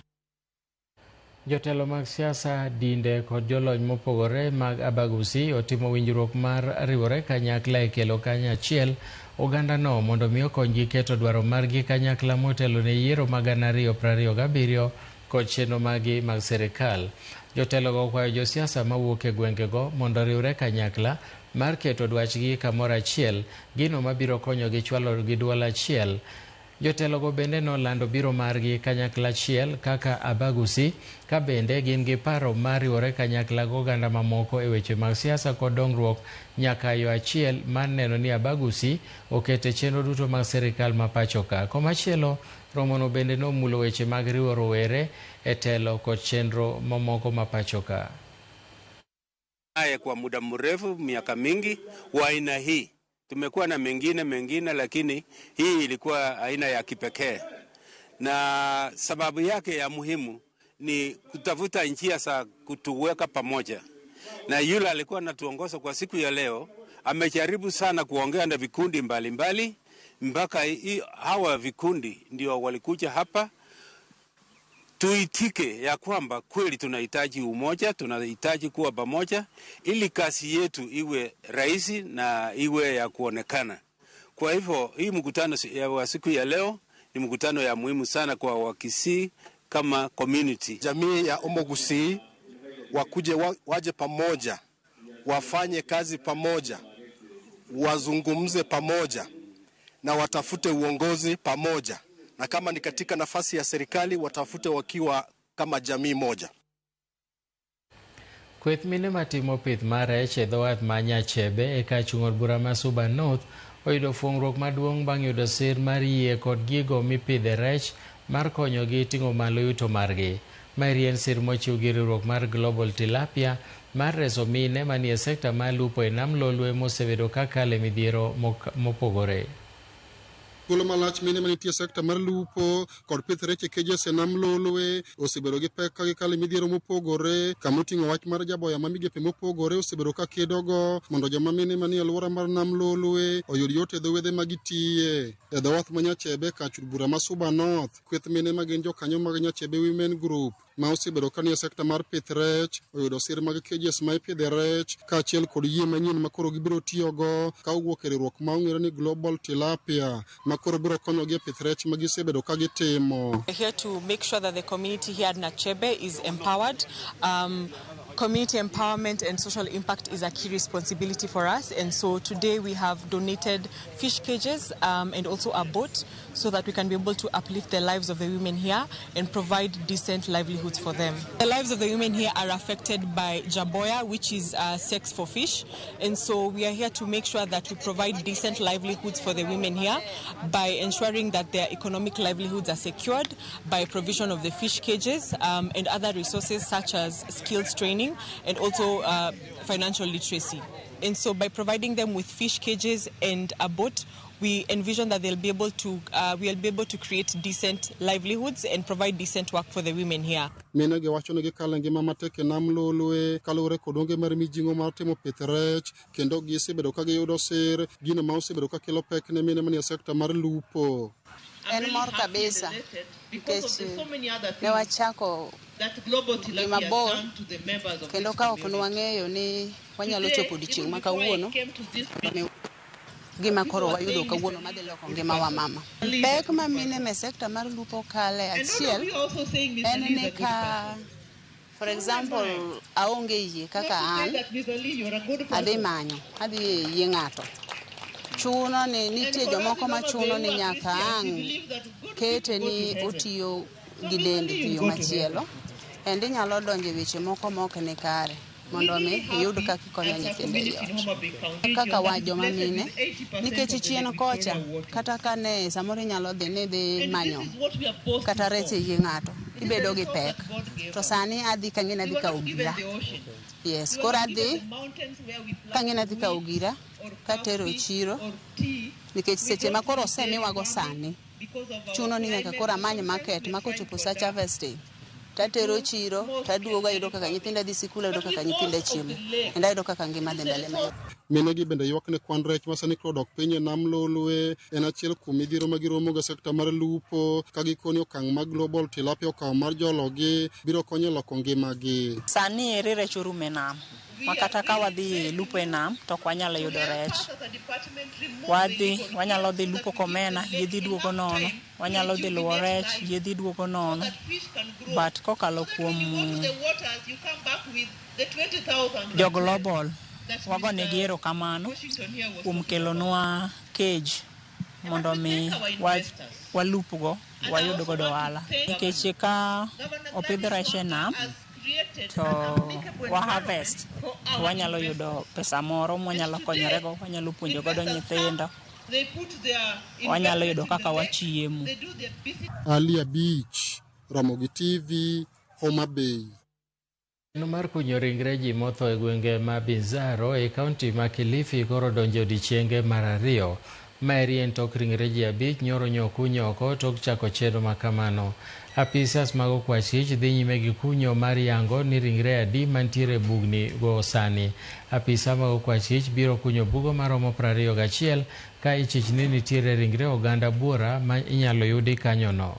Speaker 1: Jotelo mag siasa, dinde kod jolony mopogore mag Abagusi otimo winjruok mar riwore kanyakla e kelo kanyachiel ogandano mondo mi okonygi keto dwaro margi kanyakla motelo ne yiero mag 2027 kod chenro margi mag sirikal. Jotelogo okwayo josiasa mawuok e gwengego mondo oriwre kanyakla mar keto dwachgi kamoro achiel, gino mabiro konyogi chwalo gi duol achiel Jotelogo bende nolando biro margi kanyakla achiel kaka Abagusi, ka bende gin gi paro mar riwore kanyakla gi oganda mamoko e weche mag siasa kod dongruok nyaka yo achiel mar neno ni Abagusi okete chenro duto mag sirikal ma pacho ka. Komachielo, romono bende nomulo weche mag riwo rowere e telo kod chenro mamoko ma pacho ka.
Speaker 5: Kwa muda mrefu, miaka mingi wa aina hii. Tumekuwa na mengine, lakini hii ilikuwa aina ya kipekee. Na sababu yake ya muhimu ni kutafuta njia za kutuweka pamoja. Na yule alikuwa anatuongoza kwa siku ya leo, amejaribu sana kuongea na vikundi mbalimbali, mpaka hawa vikundi ndio walikuja hapa. Tuitike ya kwamba kweli tunahitaji umoja, tunahitaji kuwa pamoja ili kazi yetu iwe rahisi na iwe ya kuonekana. Kwa hivyo hii mkutano wa siku ya leo ni mkutano ya muhimu sana kwa Wakisii kama community.
Speaker 12: Jamii ya Omogusii wakuje waje pamoja, wafanye kazi pamoja, wazungumze pamoja na watafute uongozi pamoja. Na kama ni katika nafasi ya serikali watafute wakiwa kama jamii moja.
Speaker 1: Kweth mine matimo pith mar rech e dho wath ma Nyachebe e kar chung' od bura ma Suba North oyudo fuong'ruok maduong' bang' yudo sir mar yie kod gigo mipidhe rech mar konyogi ting'o malo yuto margi. Maeri en sir mochiw gi riwruok mar Global Tilapia mar reso mine manie sekta mar lupo e nam Lolwe mosebedo kakalo e midhiero mopogore.
Speaker 13: Thuolo malach mine manitie sekta mar lupo kod pith rech e keje e nam Lolwe osebedo gi pek ka gikalo e midhiero mopogore, kama oting'o wach mar jaboya ma migepe mopogore osebedo ka kedogo mondo joma mine manie alwora mar nam Lolwe oyud yot e dho wedhe ma gitiye. E dho wath ma Nyachebe kar chud bura ma Suba North, kweth mine ma gin jokanyo mag Nyachebe Women Group ma osebedo ka nie sekta mar pith rech oyudo sir mag kejes ma ipidhe rech kaachiel kod yie manyien ma koro gibiro tiyogo ka owuok e riwruok ma ong'ere ni Global Tilapia ma koro biro konyogi e pith rech ma gisebedo ka gitimo.
Speaker 14: We're here to make sure that the community here at Nachebe is empowered. Community empowerment and social impact is a key responsibility for us, and so today we have donated fish cages and also a boat so that we can be able to uplift the lives of the women here and provide decent livelihoods for them. The lives of the women here are affected by jaboya, which is sex for fish, and so we are here to make sure that we provide decent livelihoods for the women here by ensuring that their economic livelihoods are secured by provision of the fish cages and other resources such as skills training and also financial literacy. And so by providing them with fish cages and a boat, we envision that they'll be able to we'll be able to create decent livelihoods and provide decent work for the women here.
Speaker 13: Mine gi wacho ni gikalo e ngima matek e nam Lolwe kaluwore kod onge mar mijing'o mar timo pith rech, kendo gisebedo ka giyudo sir gino ma osebedo ka kelo pek ne mine manie sekta mar lupo.
Speaker 15: En mor kabisa nikech ne wachako gima bor kendo ka ok nwang'eyo ni wanyalo chopo odiochieng' ma kawuono, gima koro wayudo kawuono madhi loko ngima wa mama. Pek ma mine me sekta mar lupo kale achiel en ni ka, for example, aonge yie kaka an, adhi manyo, adhi e yie ng'ato. Chuno ni nitie jomoko machuno ni nyaka ang' kete ni otiyo gi dende e yo machielo, and inyalo donjo e weche moko ma ok ni kare mondo mi iyud kaka ikonyo nyithindo e ot. Kaka wa joma mine, nikech chien kocha kata ka ne samoro inyalo dhi ni idhi manyo kata rech e yie ng'ato, ibedo gi pek. To sani adhi kang'e ni adhi kawo gira. Yes, koro adhi kang'e ni adhi kawo gira katero e chiro, nikech seche ma koro osemiwago sani chuno ni nyaka koro amany market ma kochopo sach harvesting tatero chiro taduogo ayudo kaka nyithinda dhi sikul, ayudo kaka nyithinda chiemo, kendo ayudo kaka ngima dhi mbele mayot.
Speaker 13: Mine gi bende ywak ni kwan rech ma sani koro dok piny e nam Lolwe en achiel kuom midhiero ma giromo go e sekta mar lupo, ka gikoni okang' ma Global Tilapia okawo mar jologi biro konyo e loko ngimagi.
Speaker 16: Sani eri rech orumo e nam, ma kata ka wadhi lupo e nam to ok wanyal yudo rech. Wadhi, wanyalo dhi lupo komena, yie dhi duogo nono, wanyalo dhi luwo rech, yie dhi duogo nono. But kokalo kuom jo Global, wagonegi erokamano kuom kelonwa cage Mondo mi walupgo wayud godo ohala. Nikech ka opidh rech e nam to wa harvest to wanyalo yudo pesa moro mwanyalo konyorego, wanyalo puonjo godo nyithindo, wanyalo yudo kaka wachiemo.
Speaker 13: Ali Abich, Ramogi TV, Homa Bay.
Speaker 1: Chenro mar kunyo ringre ji motho e gwenge ma Binzaro e kaunti ma Kilifi koro donjo odiechienge mar ariyo. Maeri en tok ringre ji 5 nyoro nyokuny oko tok chako chenro makamano. Apisas mag okwach kich dhi nyime gi kunyo mar yango ni ringre adi mantiere e bugni go sani. Apisa mag okwach kich biro kunyo bugo maromo 21 ka ichich ni nitiere ringre oganda buora ma inyalo yudi kanyono.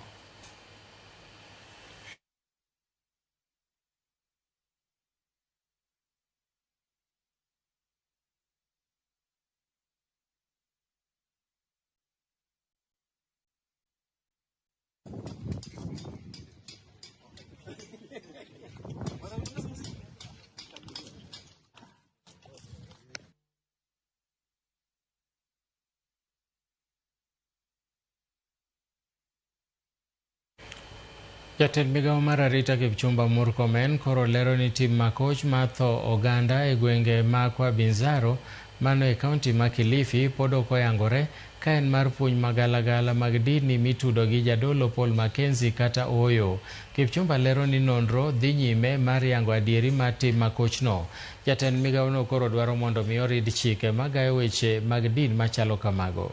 Speaker 1: Jatend migawo mar arita Kipchumba Murkomen koro lero ni tim makoch mar tho oganda e gwenge ma kwa Binzaro mano e kaunti ma Kilifi pod ok oyangore ka en mar puonj magalagala mag dini mitudo gi jadolo Paul Mackenzie kata ooyo. Kipchumba lero ni nonro dhi nyime mar yango adieri mar tim makochno. Jatend migawono koro dwaro mondo mi orid chike magayo weche mag din machalo kamago.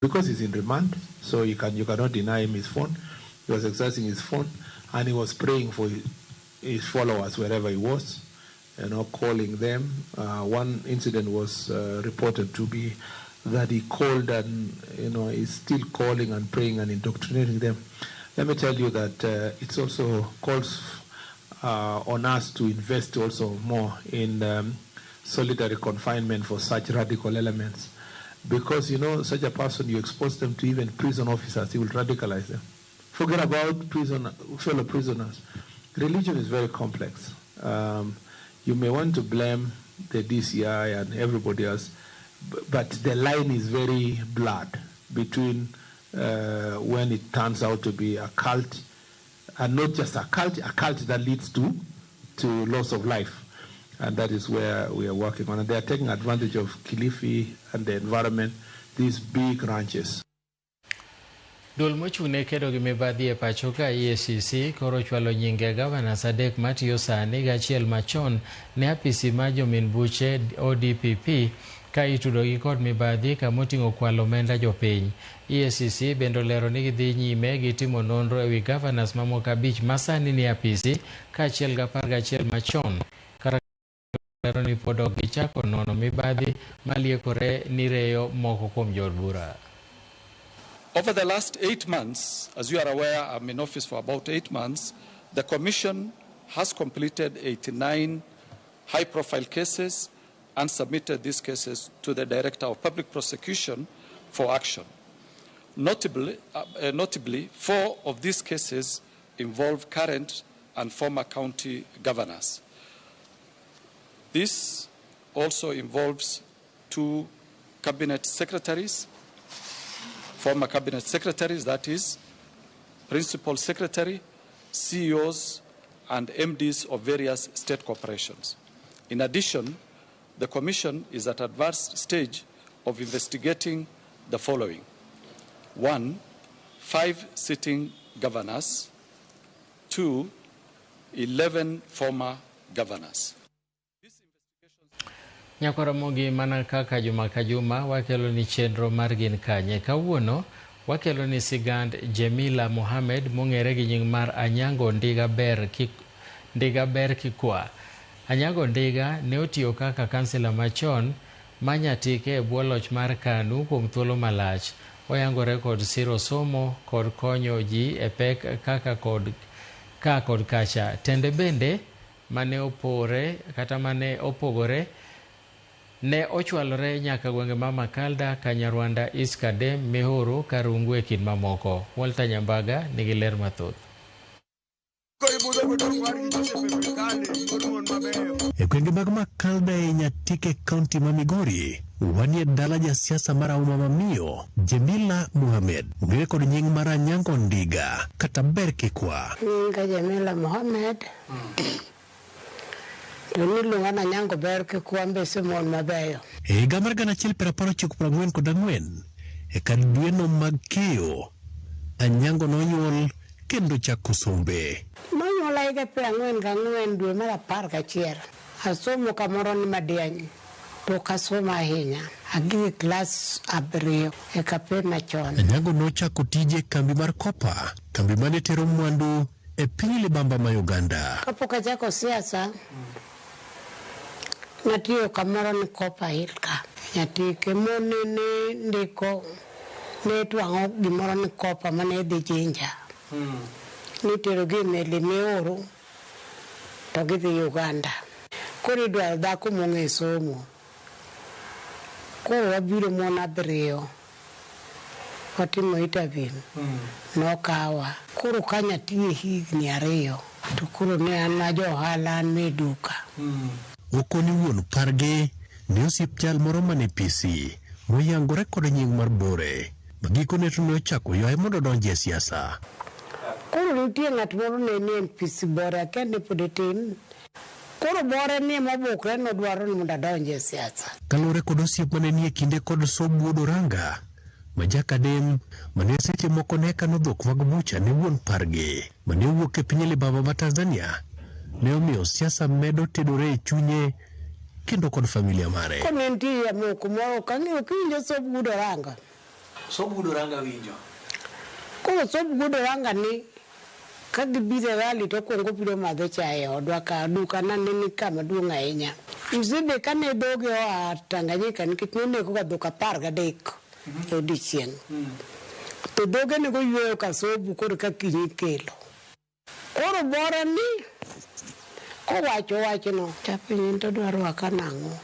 Speaker 3: Because he's in remand, so you cannot deny him his phone. He was exercising his phone, and he was praying for his followers wherever he was, you know, calling them. One incident was reported to be that he called and, you know, is still calling and praying and indoctrinating them. Let me tell you that it also calls on us to invest also more in solitary confinement for such radical elements. Because, you know, such a person, you expose them to even prison officers, he will radicalize them. Forget about fellow prisoners. Religion is very complex. You may want to blame the DCI and everybody else, but the line is very blurred between when it turns out to be a cult, and not just a cult that leads to loss of life. And that is where we are working on. And they are taking advantage of Kilifi and the environment, these big ranches.
Speaker 1: Duol mochung'ne kedo gi mibadhi e pacho ka EACC koro chwalo nyinge gavana adek matiyo sani gachiel machon ne apisi mar jomin buche ODPP ka itudogi kod mibadhi kamoting'o kwalo omenda jopiny. EACC bende olero ni gidhi nyime gi timo nonro ewi gavanas mamoko 5 masani ni apisi kaachiel gi 11 machon. Lero ni pod ok gichako nono mibadhi maliekore ni reyo moko kuom jood bura.
Speaker 6: Over the last 8 months, as you are aware, I'm in office for about 8 months, the Commission has completed 89 high-profile cases and submitted these cases to the Director of Public Prosecution for action. Notably, 4 of these cases involve current and former county governors. This also involves 2 cabinet secretaries, former cabinet secretaries, that is, principal secretary, CEOs, and MDs of various state corporations. In addition, the Commission is at advanced stage of investigating the following. 1, 5 sitting governors. 2, 11 former governors.
Speaker 1: Nyakwaramogi mana kaka juma ka juma wakelo ni chenro mar Gin Kanye. Kawuono wakelo ni sigand Jemila Mohamed mong'ere gi nying mar Anyango Ndiga Ber Kikwa. Anyango Ndiga ne otiyo kaka kansela machon ma Nyatike e bwo loch mar KANU kuom thuolo malach. Oyangore kod siro somo kod konyo ji e pek kaka kod ka kod kacha. Tende bende mane opore kata mane opogore ne ochwalore nyaka gwenge ma Makalda, Kanyarwanda, East Kadem, Mihuru, Karungu e kind mamoko. Walter Nyambaga nigi ler mathoth.
Speaker 18: E gwenge mag Makalda e Nyatike kaunti ma Migori, wanie dala jasiasa marahuma mamiyo Jemila Mohamed, ong'ere kod nying mar Anyango Ndiga kata Ber Kikwa.
Speaker 19: Nyinga Jamila Mohamed. To niluonga ni Anyango Ber Kikwa mbese mon mabeyo.
Speaker 18: E higa mar 1994 e kar dweno mag keyo, Anyango nonyuol kendo chako sombe.
Speaker 19: Nonyuola higa 44 dwe mar 11. Asomo kamoro ni Madiany. Pok asomo ahinya. Agik klas 7 e kape machon.
Speaker 18: Anyango nochako tije e kambi mar Kopa, kambi mane tero mwandu e piny libamba ma Uganda.
Speaker 19: Kapok achako siasa, natiyo kamoro ni Kopa Hill ka. Nyatike mon ne ndiko ne twang'o gimoro ni kopa mane dhi Jinja. Nitero gi e meli mioro to gidhi Uganda. Koro idwaro dhako mong'e somo. Koro wabiro mon 7. Watimo interview. Nokawa. Koro ka natiye higni 2 to koro ne an ma jo ohala an me duka.
Speaker 18: Okoni wuon pargi ne osiep jal moro mane PC moyangore kod nying mar Bore ma gikone to ne ochako ywaye mondo odonji e siasa.
Speaker 19: Koro nitie ng'at moro ne ni NPC Bore akia ni pod otin. Koro Bore ni mobukre nodwaro ni mondo adonji e siasa.
Speaker 18: Kaluwore kod osiep mane nie kinde kod Sob wuod Oranga ma jakadem mane seche moko ne kano dhok mag bucha ne wuon pargi mane owuok e piny libamba ma Tanzania ne omiyo siasa medo tedore e chunye kendo kod familia mare.
Speaker 19: Koro ne nitie jamoko moro kang'eyo kiwinjo Sob wuod Oranga.
Speaker 20: Sob wuod Oranga winjo.
Speaker 19: Koro Sob wuod Oranga ni ka gibiro e rally to okuongo obiro madho chae e odwa ka duka na ne ni kama duong' ahinya. Mzee kane dhoge oa Tanganyika nikech nonego ga dhok 13 e odiechieng'. To dhoge nego yweyo ka sobu koro ka kinyi kelo. Koro Bore ni kowacho wachno tapenje to dwa rwaka nang'o?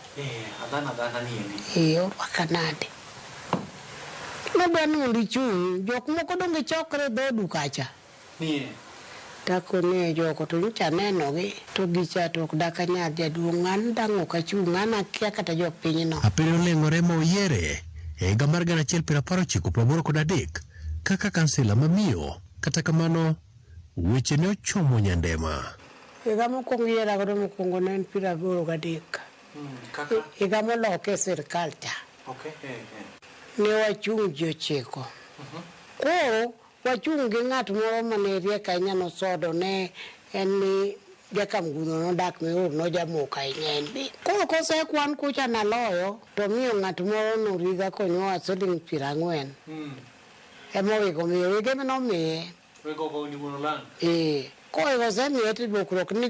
Speaker 20: Adhana ni endi.
Speaker 19: Orwaka nade? Nodwa ni mondo ichung', jok moko donge chokre e dhodu kacha.
Speaker 20: Nie.
Speaker 19: Takone jogo to nyocha anenogi to gicha to ok dak anyal jaduong' an dang' ok achung' an akia kata jopinyno.
Speaker 18: Apire oleng'ore ma oyiere e higa mar 1983 kaka kansela mamiyo. Kata kamano weche ne ochomo Nyandema.
Speaker 19: Higa mokwongo yiera godo mokwongo ne en 83.
Speaker 20: Kaka?
Speaker 19: Higa moloke e sirikal cha.
Speaker 20: Okay.
Speaker 19: Ne wachung' ji 9. Koro wachung' gi ng'at moro mane riek ahinya nosodo ne en ni jakamgudho nodak Miur nojamoko ahinya en be. Koro kosekwan kucha naloyo to miyo ng'at moro noriga konyowa siling 40. Emowigo miyo wege nomiye.
Speaker 20: Wego go ni wuon Olang'.
Speaker 19: Kowigo osemiye to ibukruok ni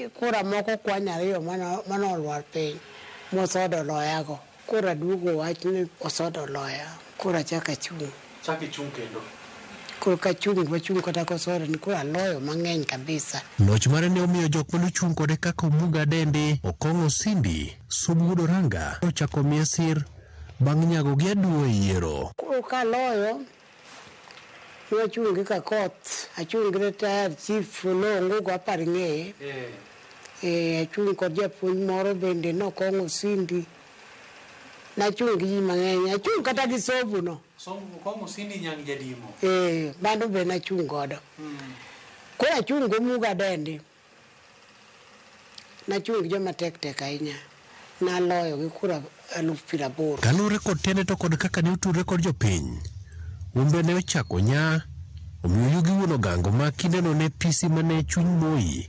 Speaker 19: kura moko kwany 2 mane olwar piny mosodo loyago. Koro aduogo wach ni osodo loya. Koro achako achung'.
Speaker 20: Chak ichung' kendo.
Speaker 19: Koro kachung' wachung' kata kosodo ni koro aloyo mang'eny kabisa.
Speaker 18: Loch mare ne omiyo jok mane ochung' kode kaka Omuga Dende, Okong'o Sindi, Sob wuod Oranga ochako miye sir bang' nyago gi aduwa e yiero.
Speaker 19: Koro kaloyo wachung' gi Kakoth, achung' gi retired chief Olongo go apar ng'eye. Achung' kod japuonj moro bende nokong'o Sindi. Nachung' gi ji mang'eny, achung' kata gi Sobu no.
Speaker 20: Sobu Okong'o Sindi nyang' jadimo.
Speaker 19: Mano be nachung' godo. Koro achung' gi Omuga Dende. Nachung' gi joma tek tek ahinya. Naloyo gi kura 80,000.
Speaker 18: Kaluwore kod tiende to kod kaka ne otudre kod jopiny, Umbe ne ochako nya, omiyo Yugi wuon Ogango ma kindeno ne PC mane chuny Moi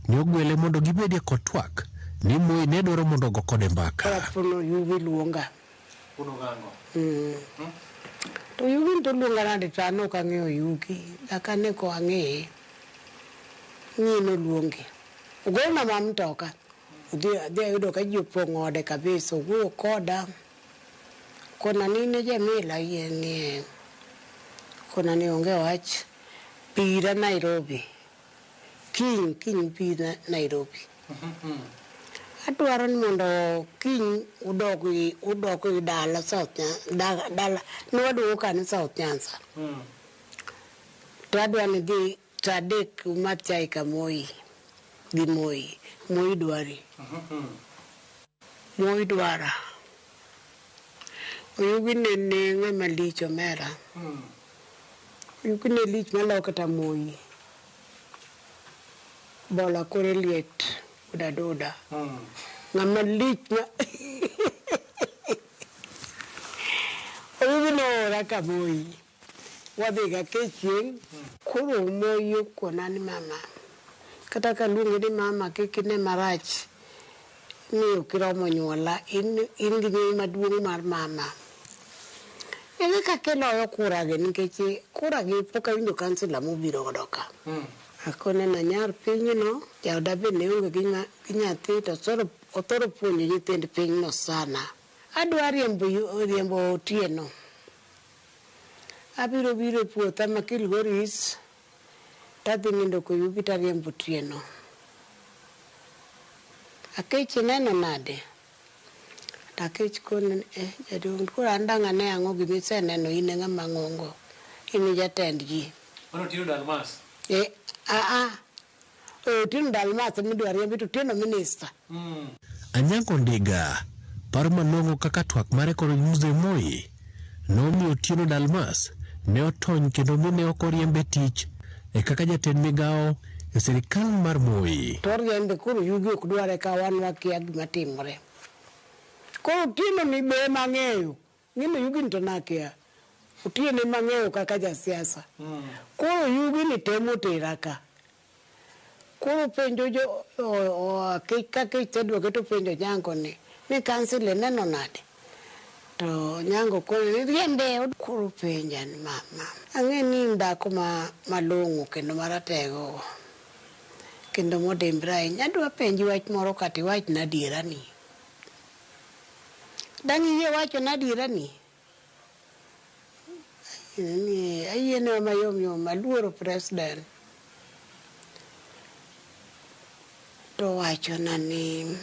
Speaker 18: ne ogwele mondo gibedie kod twak ni Moi ne dwaro mondo ogo kode mbaka.
Speaker 19: Koro Yugi luonga.
Speaker 20: Wuon Ogango.
Speaker 19: To Yugi to luonga nade to an ok ang'eyo Yugi. Dak ane ko ang'eye. Ng'i noluongi. Ogolna ma mtoka. Adhi ayudo ka ji opong'o ode kabisa. Owuoyo koda. Kona ni ne Jamila yie ni kona ni onge wach. Bira Nairobi. Kiny bi Nairobi. Adwaro ni mondo kiny udog dala South dala ne waduogo kani South Nyanza. To adwa ni dhi Sa 3 umadh chai ka Moi gi Moi. Moi dwari. Moi dwara. Oyugi ne ne ng'ama lich omera. Oyugi ne lich maloyo kata Moi. Bola kore liet odadoda. Ng'ama lich ma Oyugi noora ka Moi. Wadhi ga ke chieng'. Koro Moi okona ni mama. Kata kaluongi ni mama kik ine marach ni ok iromo nyuola. In gi nying maduong' mar mama. Ere kaka iloyo kura gi nikech kura gi pok awinjo kansila mobiro godo ka. Akone nanyar pinyno, jaoda be ne onge gi nyathi to othoro puonjo nyithind pinyno sana. Adwa riembo Otieno. Abiro biro e puotha ma Kilgoris tadhi nindo koyugi tariembo Otieno. Akech ineno nade? To Akech kone ni jaduong' koro an dang' ane ang'o gimiseneno in e ng'ama ng'ongo. In e jatend ji.
Speaker 20: Mano Otieno Dalmas?
Speaker 19: Otieno Dalmas emidwa riembi to Otieno minister.
Speaker 18: Anyango Ndiga paro malong'o kaka twak mare kod Mzee Moi nomiyo Otieno Dalmas ne otony kendo mi ne ok oriembe tich e kaka jatend migawo e sirikal mar Moi.
Speaker 19: To oriembe koro yugi ok dware ka wan wakia gima timore. Koro Otieno ni be ema ang'eyo. Ng'ino yugi ni to nakia. Otieno ema ang'eyo kaka jasiasa. Koro yugi ni temo tera ka. Koro penjo jo kaka iseduoke to penjo Nyango ni kansila ineno nade? To Nyango kone ni riembe. Koro penja ni mama. Ang'e ni in dhako malong'o kendo maratego. Kendo modimbre ahinya. Adwa penji wach moro kata iwachna adierani. Dang' iyie wachona adierani? Ayiene mayom yom aluoro president. To wachona ni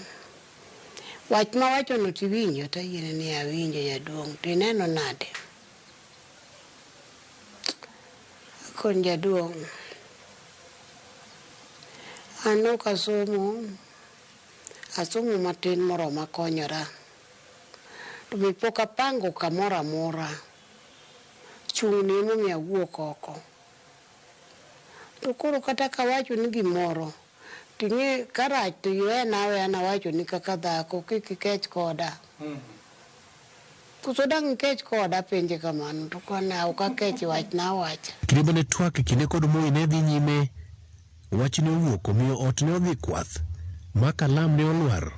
Speaker 19: wach mawachono tiwinjo to ayiene ni awinjo jaduong' to ineno nade? Akoni jaduong' an ok asomo, asomo matin moroma konyora. To be pok apango kamoro amora. Chung'ni emomiyo awuok oko. To koro kata kawacho ni gimoro, ting'e karach to iwena aweya nawacho ni kaka dhako kik ikech koda. Koso dang' ikech koda penje kamano to kone ok akech wachna awacha.
Speaker 18: Kinde mane twak e kinde kod Moi ne dhi nyime, wach ne owuok omiyo ot ne odhi kwath ma kalam ne olwar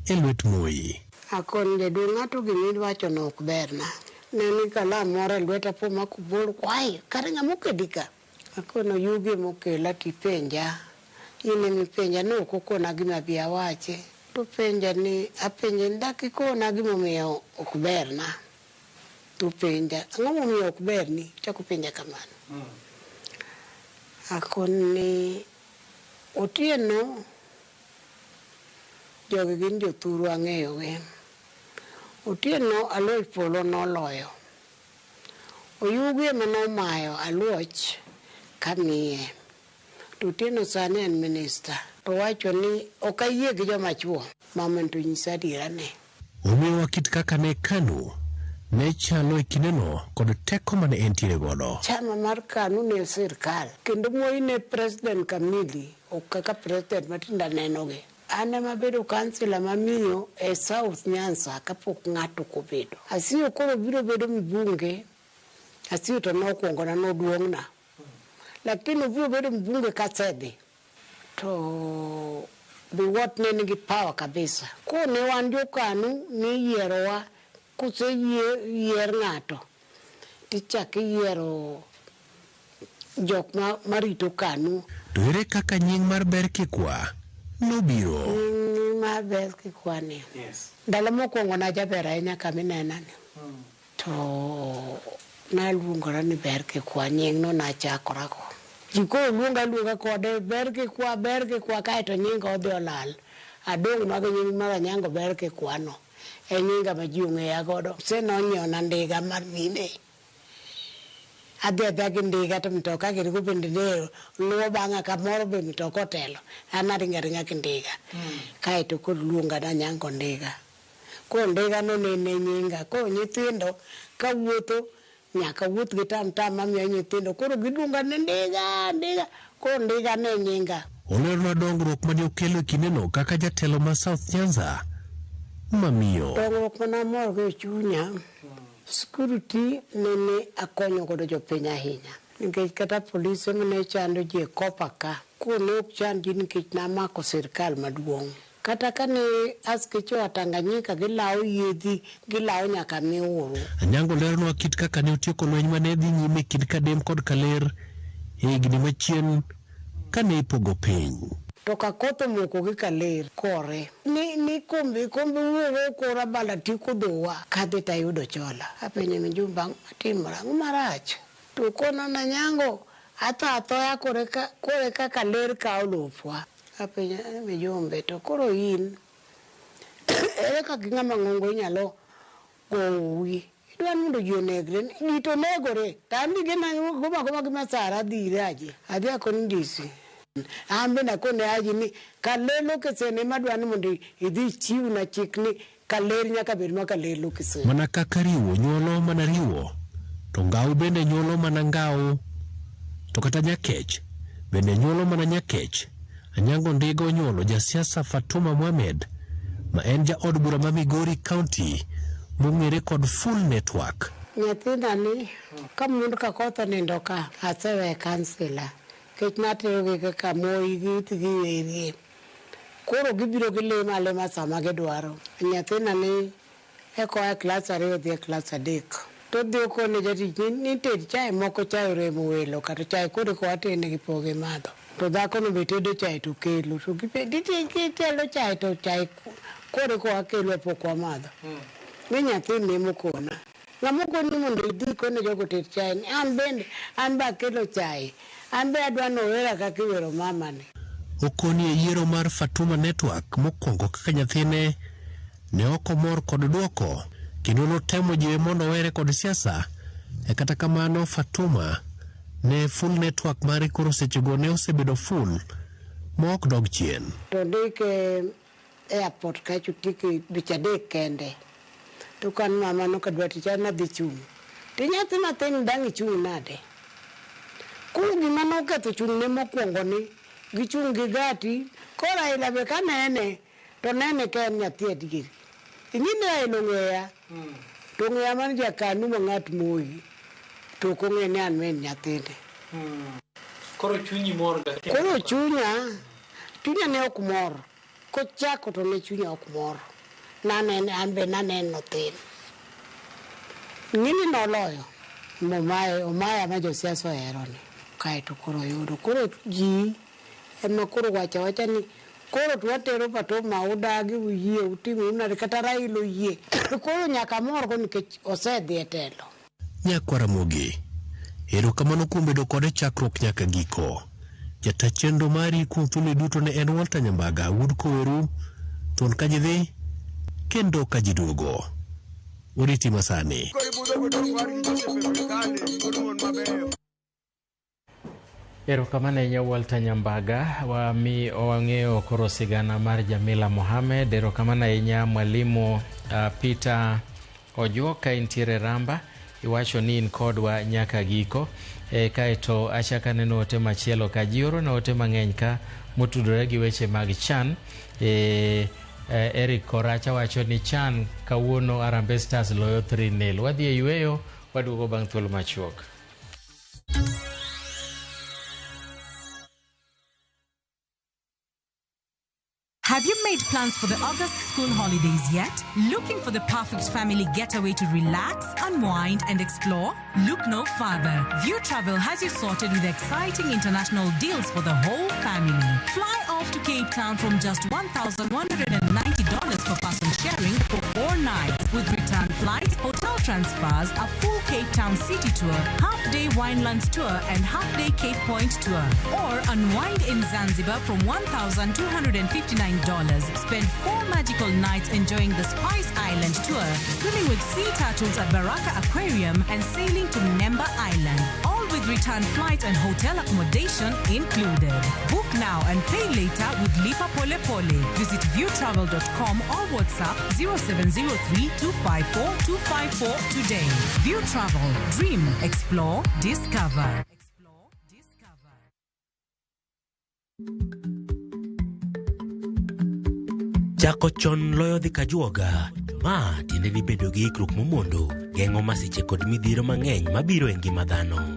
Speaker 18: e lwet Moi.
Speaker 19: Akoni jaduong' ng'ato gimiwachono ok berna. Ne ni kalam moro e lweta po makubor kwai kare ng'ama okedi ka. Akono yugi mokela tipenja. In emipenja ne ok okona gima bi awachi. To penja ni apenje ni dak ikona gimomiyo ok berna. To penja ang'o momiyo ok berni? Chako penja kamano. Akoni Otieno jogi gin jothuru ang'eyogi. Otieno Aluoch polo noloyo. Oyugi ema nomayo Aluoch kamiye. To Otieno sani en minister. To wacho ni ok ayie gi joma chuo. Mama to nyisa adierane.
Speaker 18: Omiyowa kit kaka ne KANU ne chalo e kindeno kod teko mane entiere godo.
Speaker 19: Chama mar KANU ne sirkal. Kendo Moi ne president kamili ok kaka president matinde anenogi. An ema abedo kansila mamiyo e South Nyanza kapok ng'ato obedo. Asiyo koro biro bedo mbunge. Asiyo to nokwongona noduong'na. Lakini obiro bedo mbunge kasedhi. To Biwott ne nigi power kabisa. Koro ne wan jo KANU niyierowa koseyier ng'ato tichako iyiero jok marito KANU.
Speaker 18: To ere kaka nying mar Ber Kikwa nobiro?
Speaker 19: Nying mar Ber Kikwa ni. Ndalo mokwongo najaber ahinya kama inena ni. To naluongora ni Ber Kikwa nying no nachakora go. Ji koro luonga aluonga kode Ber Kikwa, Ber Kikwa kaeto nyinga odhi olal. Adong' ma gi nying mar Anyango Ber Kikwa no. E nyinga ma ji ong'eya godo. Mzee nonyiewona ndiga mar mine. Adhi adhiya gi ndiga to mtoka gini go bende ne luwo bang'a kamoro be mtoka otelo. An aringo aringa gi ndiga. Kaeto koro luonga ni Anyango Ndiga. Koro ndiga no ne en nyinga. Koro nyithindo kawuotho nyaka wuoth gi tam tam mamiyo nyithindo. Koro giluonga ni ndiga, ndiga. Koro ndiga ne nyinga.
Speaker 18: Olerona dongruok mane okelo e kindeno kaka jatelo ma South Nyanza mamiyo.
Speaker 19: Dongruok mane amorgo e chunya, security nene akonyo godo jopiny ahinya. Nikech kata polise mane chando ji e kopa ka, koro ne ok chand ji nikech namako sirkal maduong'. Kata kane askeche oa Tanganyika gilawo yiedhi, gilawo nyaka Miuru.
Speaker 18: Anyango leronwa kit kaka ne otieko lweny mane dhi nyime e kind Kadem kod Kaler e higni machien kane ipogo piny.
Speaker 19: To ka koth omoko gi Kaler kore ni ni kombe kombe wuogo kora bala tieko dhowa kadhi tayudo chola. Apenje Mijumba ang'o matimore ang'o marach? To kona Nanyango atho athoya kore ka kore ka Kaler kawo lopwa. Apenje ni Mijumbe to koro in ere kaka ng'ama ng'ongo inyalo gowi idwa ni mondo ji onegre ji to negore to an be gima goma agoma gi masara adhi ire aje adhi akoni DC an bende akone aji ni Kaler Lokesen ema adwa ni mondo idhi ichiwna chik ni Kaler nyaka bed ma Kaler Lokesen.
Speaker 18: Mana kaka riwo nyuolo mana riwo, to ngau bende nyuolo mana ngau, to kata nyakech bende nyuolo mana nyakech. Anyango Ndiga onyuolo jasiasa Fatuma Mohamed ma en jaod bura ma Migori County mong'ere kod Full Network.
Speaker 19: Nyathina ni ka mond ka koth onindo ka asewe kansila nikech naterogi kaka Moi gi gi koro gibiro gilima alima sama gidwaro. Nyathina ni eka oa e klas ariyo odhi e klas adek to odhi okone jatich ni ted chae moko chae oremo welo kata chae koro eka watene gi pok gimadho. To dhakono be tedo chae to kelo to gitelo chae to chae koro eka wakelo pok wamadho. Ni nyathini emokona. Ng'ama okoni mondo idhi ikone jogo oted chae ni an bende an be akelo chae. An be adwa ni owera kaka iwero mamani.
Speaker 18: Okoni e yiero mar Fatuma Network mokwongo kaka nyathine ne ok omor kod duoko kendo notemo jiwe mondo owere kod siasa. E kata kamano Fatuma ne full network mare koro sechego ne osebedo full ma ok dog chien.
Speaker 19: To ndike airport kacho tike dweche adek kende. To kan mama nokadwa tich an adhi chung'. To nyathi mathin dang' ichung' nade? Koro gima noketho chung'ne mokwongo ni gichung' gi gati koro Raila be kanene to nene ka en nyathi adieri. Ing'e ni Raila ong'eya to ong'eya mana jakanu ma ng'at Moi to ok ong'e ni an min nyathine.
Speaker 20: Koro chunyi mor ga.
Speaker 19: Koro chunya chunya ne ok mor. Kochako to ne chunya ok mor. Nanene an be naneno nothin. Ng'ini noloyo momaye omaya ma josiasa ohero ni kaeto koro oyudo. Koro ji ema koro wacho awacha ni koro to watero Fatuma udagi uyie utimo nade kata Raila oyie. Koro nyaka amorgo nikech osedhi e telo.
Speaker 18: Nyakwar Ramogi, erokamano kuom bedo kode chakruok nyaka giko. Jata chenro mari kuom thuolo duto ne en Walter Nyambaga, wuod Koweru, thuon ka ji dhi, kendo ka ji duogo. Oriti masani.
Speaker 1: Erokamano ahinya Walter Nyambaga, wami wang'eyo koro sigana mar Jamila Mohamed. Erokamano ahinya mwalimu Peter Ojuok ka intiere Ramba, iwacho ni in kodwa nyaka giko. Kaeto achako aneno ote machielo ka ji oro na ote mang'eny ka motudore gi weche mag CHAN. Eric Koracha wacho ni CHAN kawuono Harambee Stars loyo 3-0. Wadhi e yueyo, waduogo bang' thuolo machuok.
Speaker 17: Have you made plans for the August school holidays yet? Looking for the perfect family getaway to relax, unwind, and explore? Look no further. View Travel has you sorted with exciting international deals for the whole family. Fly off to Cape Town from just $1,190 per person sharing for 4 nights, with return flights, hotel transfers, a full Cape Town city tour, half-day Winelands tour, and half-day Cape Point tour. Or unwind in Zanzibar from $1,259. Spend 4 magical nights enjoying the Spice Island tour, swimming with sea turtles at Baraka Aquarium, and sailing to Mnemba Island. All with return flights and hotel accommodation included. Book now and pay later with Lipa Pole Pole. Visit viewtravel.com or WhatsApp 0703 254 254 today. View Travel. Dream, explore, discover.
Speaker 21: Chako chon loyo dhi kajuoga. Ma tiende ni bedo gi ikruok momondo, geng'o masiche kod midhiero mang'eny mabiro e ngima dhano.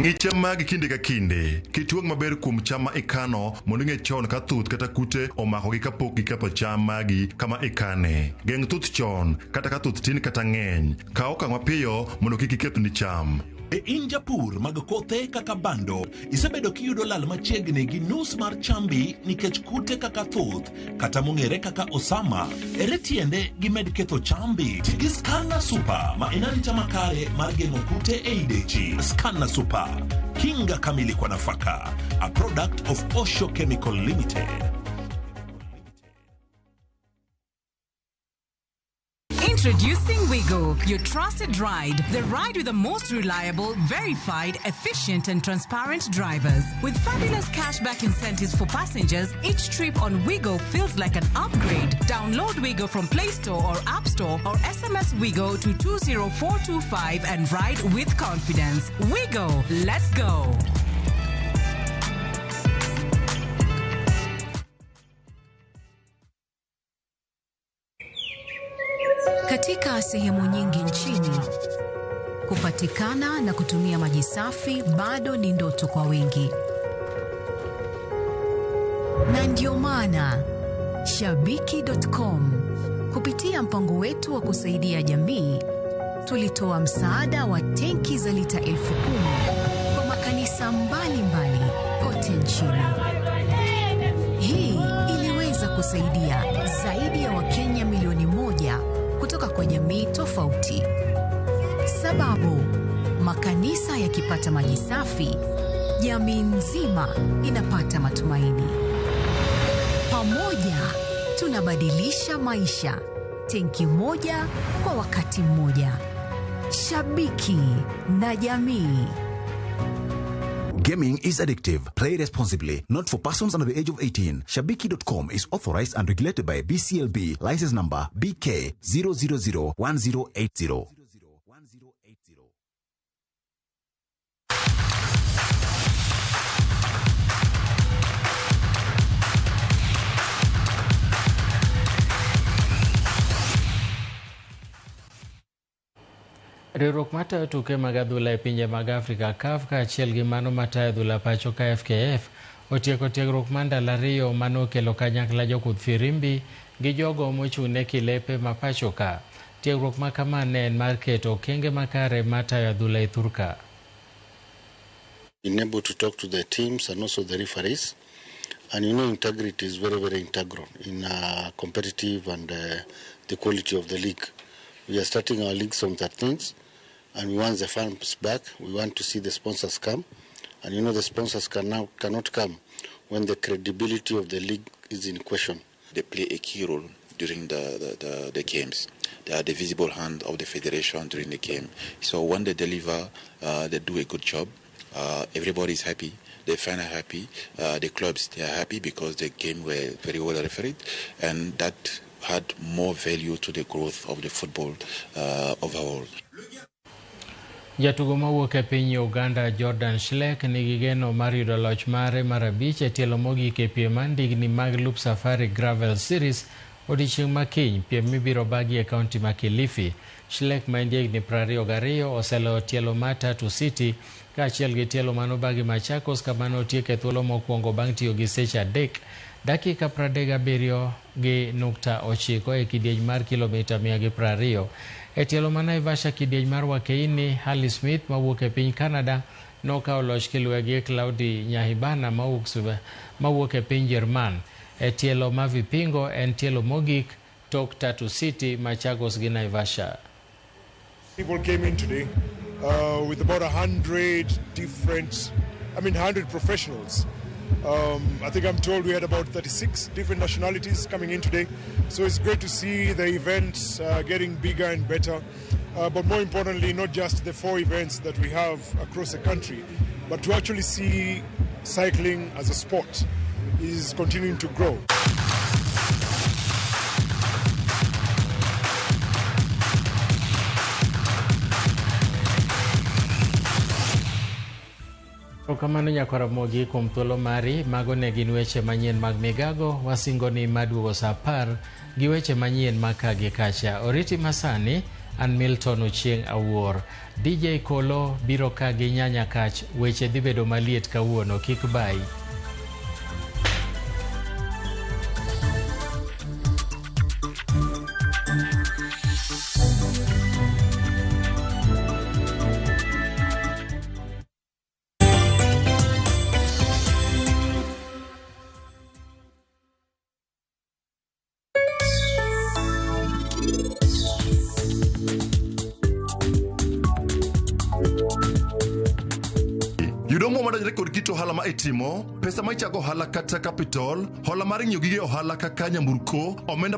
Speaker 22: Ng'i cham magi kinde ka kinde. Ket wang' maber kuom cham ma ikano mondo ing'e chon ka thuth kata kute omakogi kapok giketho cham magi kama ikane. Geng' thuth chon kata ka thuth tin kata ng'eny. Kaw okang' mapiyo mondo kik ikethni cham.
Speaker 23: E in japur mag kothe kaka bando, isebedo kiyudo lal machiegni gi nus mar chambi nikech kute kaka thuth kata mong'ere kaka osama. Ere tiende gimed ketho chambi? Ti gi Scanna Super ma en arita makare mar geng'o kute ei dechi. Scanna Super, kinga kamili kwa nafaka, a product of Osho Chemical Limited.
Speaker 17: Introducing Wigo, your trusted ride. The ride with the most reliable, verified, efficient, and transparent drivers. With fabulous cashback incentives for passengers, each trip on Wigo feels like an upgrade. Download Wigo from Play Store or App Store or SMS Wigo to 20425 and ride with confidence. Wigo, let's go.
Speaker 24: Katika sehemu nyingi nchini, kupatikana na kutumia maji safi bado ni ndoto kwa wengi. Na ndio maana Shabiki.com kupitia mpango wetu wa kusaidia jamii tulitoa msaada wa tenki za lita 10,000 kwa makanisa mbalimbali kote nchini. Hii iliweza kusaidia zaidi ya Wakenya milioni 1 kutoka kwa jamii tofauti. Sababu, makanisa yakipata maji safi, jamii nzima inapata matumaini. Pamoja tunabadilisha maisha, tenki moja kwa wakati mmoja. Shabiki na jamii.
Speaker 25: Gaming is addictive. Play responsibly. Not for persons under the age of 18. Shabiki.com is authorized and regulated by BCLB. License number BK 0001080.
Speaker 1: Riwruok matayo tuke mag adhula e pinje mag Afrika CAF kaachiel gi mano matayo adhula pacho ka FKF otieko tiegruok mar ndalo 2 manokelo kanyakla jokudh firimbi gi jogo mochung' ne kilepe ma pacho ka. Tiegruok ma kama ne en mar keto okenge makare matayo adhula e thurka.
Speaker 26: Been able to talk to the teams and also the referees, and you know, integrity is very, very integral in competitive and the quality of the league. We are starting our leagues on 13th, and we want the fans back. We want to see the sponsors come, and you know, the sponsors cannot come when the credibility of the league is in question.
Speaker 27: They play a key role during the games. They are the visible hand of the federation during the game. So when they deliver, they do a good job. Everybody is happy. The fans are happy. The clubs, they are happy because the game were very well refereed, and that had more value to the growth of the football overall.
Speaker 1: Jatugo mawuok e piny Uganda Jordan Schleck nigi geno mar yudo loch mare mar 5 e tielo mogik e piem mar ndigni mag Loop Safari Gravel Series odiechieng' ma kiny, piem mibiro bagi e kaunti ma Kilifi. Schleck ma en jahigni 22 oseloyo tielo mar Tatu City kaachiel gi tielo manobagi Machakos kama notiek e thuolo mokwongo bang' tiyo gi seche 3 dakika 37.9 e kidieny mar kilomita 120. E tielo ma Naivasha kidieny mar Wakeini, Harley Smith mawuok e piny Canada nokawo loch kiluwe gi Claudi Nyahibana mawuok e piny Jerman. E tielo ma Vipingo en tielo mogik tok Tatu City, Machakos gi Naivasha.
Speaker 2: People came in today with about 100 different, I mean, 100 professionals. I think I'm told we had about 36 different nationalities coming in today. So it's great to see the events getting bigger and better. But more importantly, not just the 4 events that we have across the country, but to actually see cycling as a sport is continuing to grow.
Speaker 1: Kamano nyakwara Ramogi kuom thuolo mari. Mago ne gin weche manyien mag migago. Wasingo ni maduogo saa 10 gi weche manyien mag ka gi kacha. Oriti masani an Milton Ochieng' Awuor. DJ Kolo biro ka gi nyanya kach. Weche dhi bedo maliet kawuono, kik bai.
Speaker 22: Yudo omuom madonjore kod kit ohala ma itimo, pesa ma ichago ohala kata capital, hola mar ng'iewo gige ohala kaka nyamburko, omenda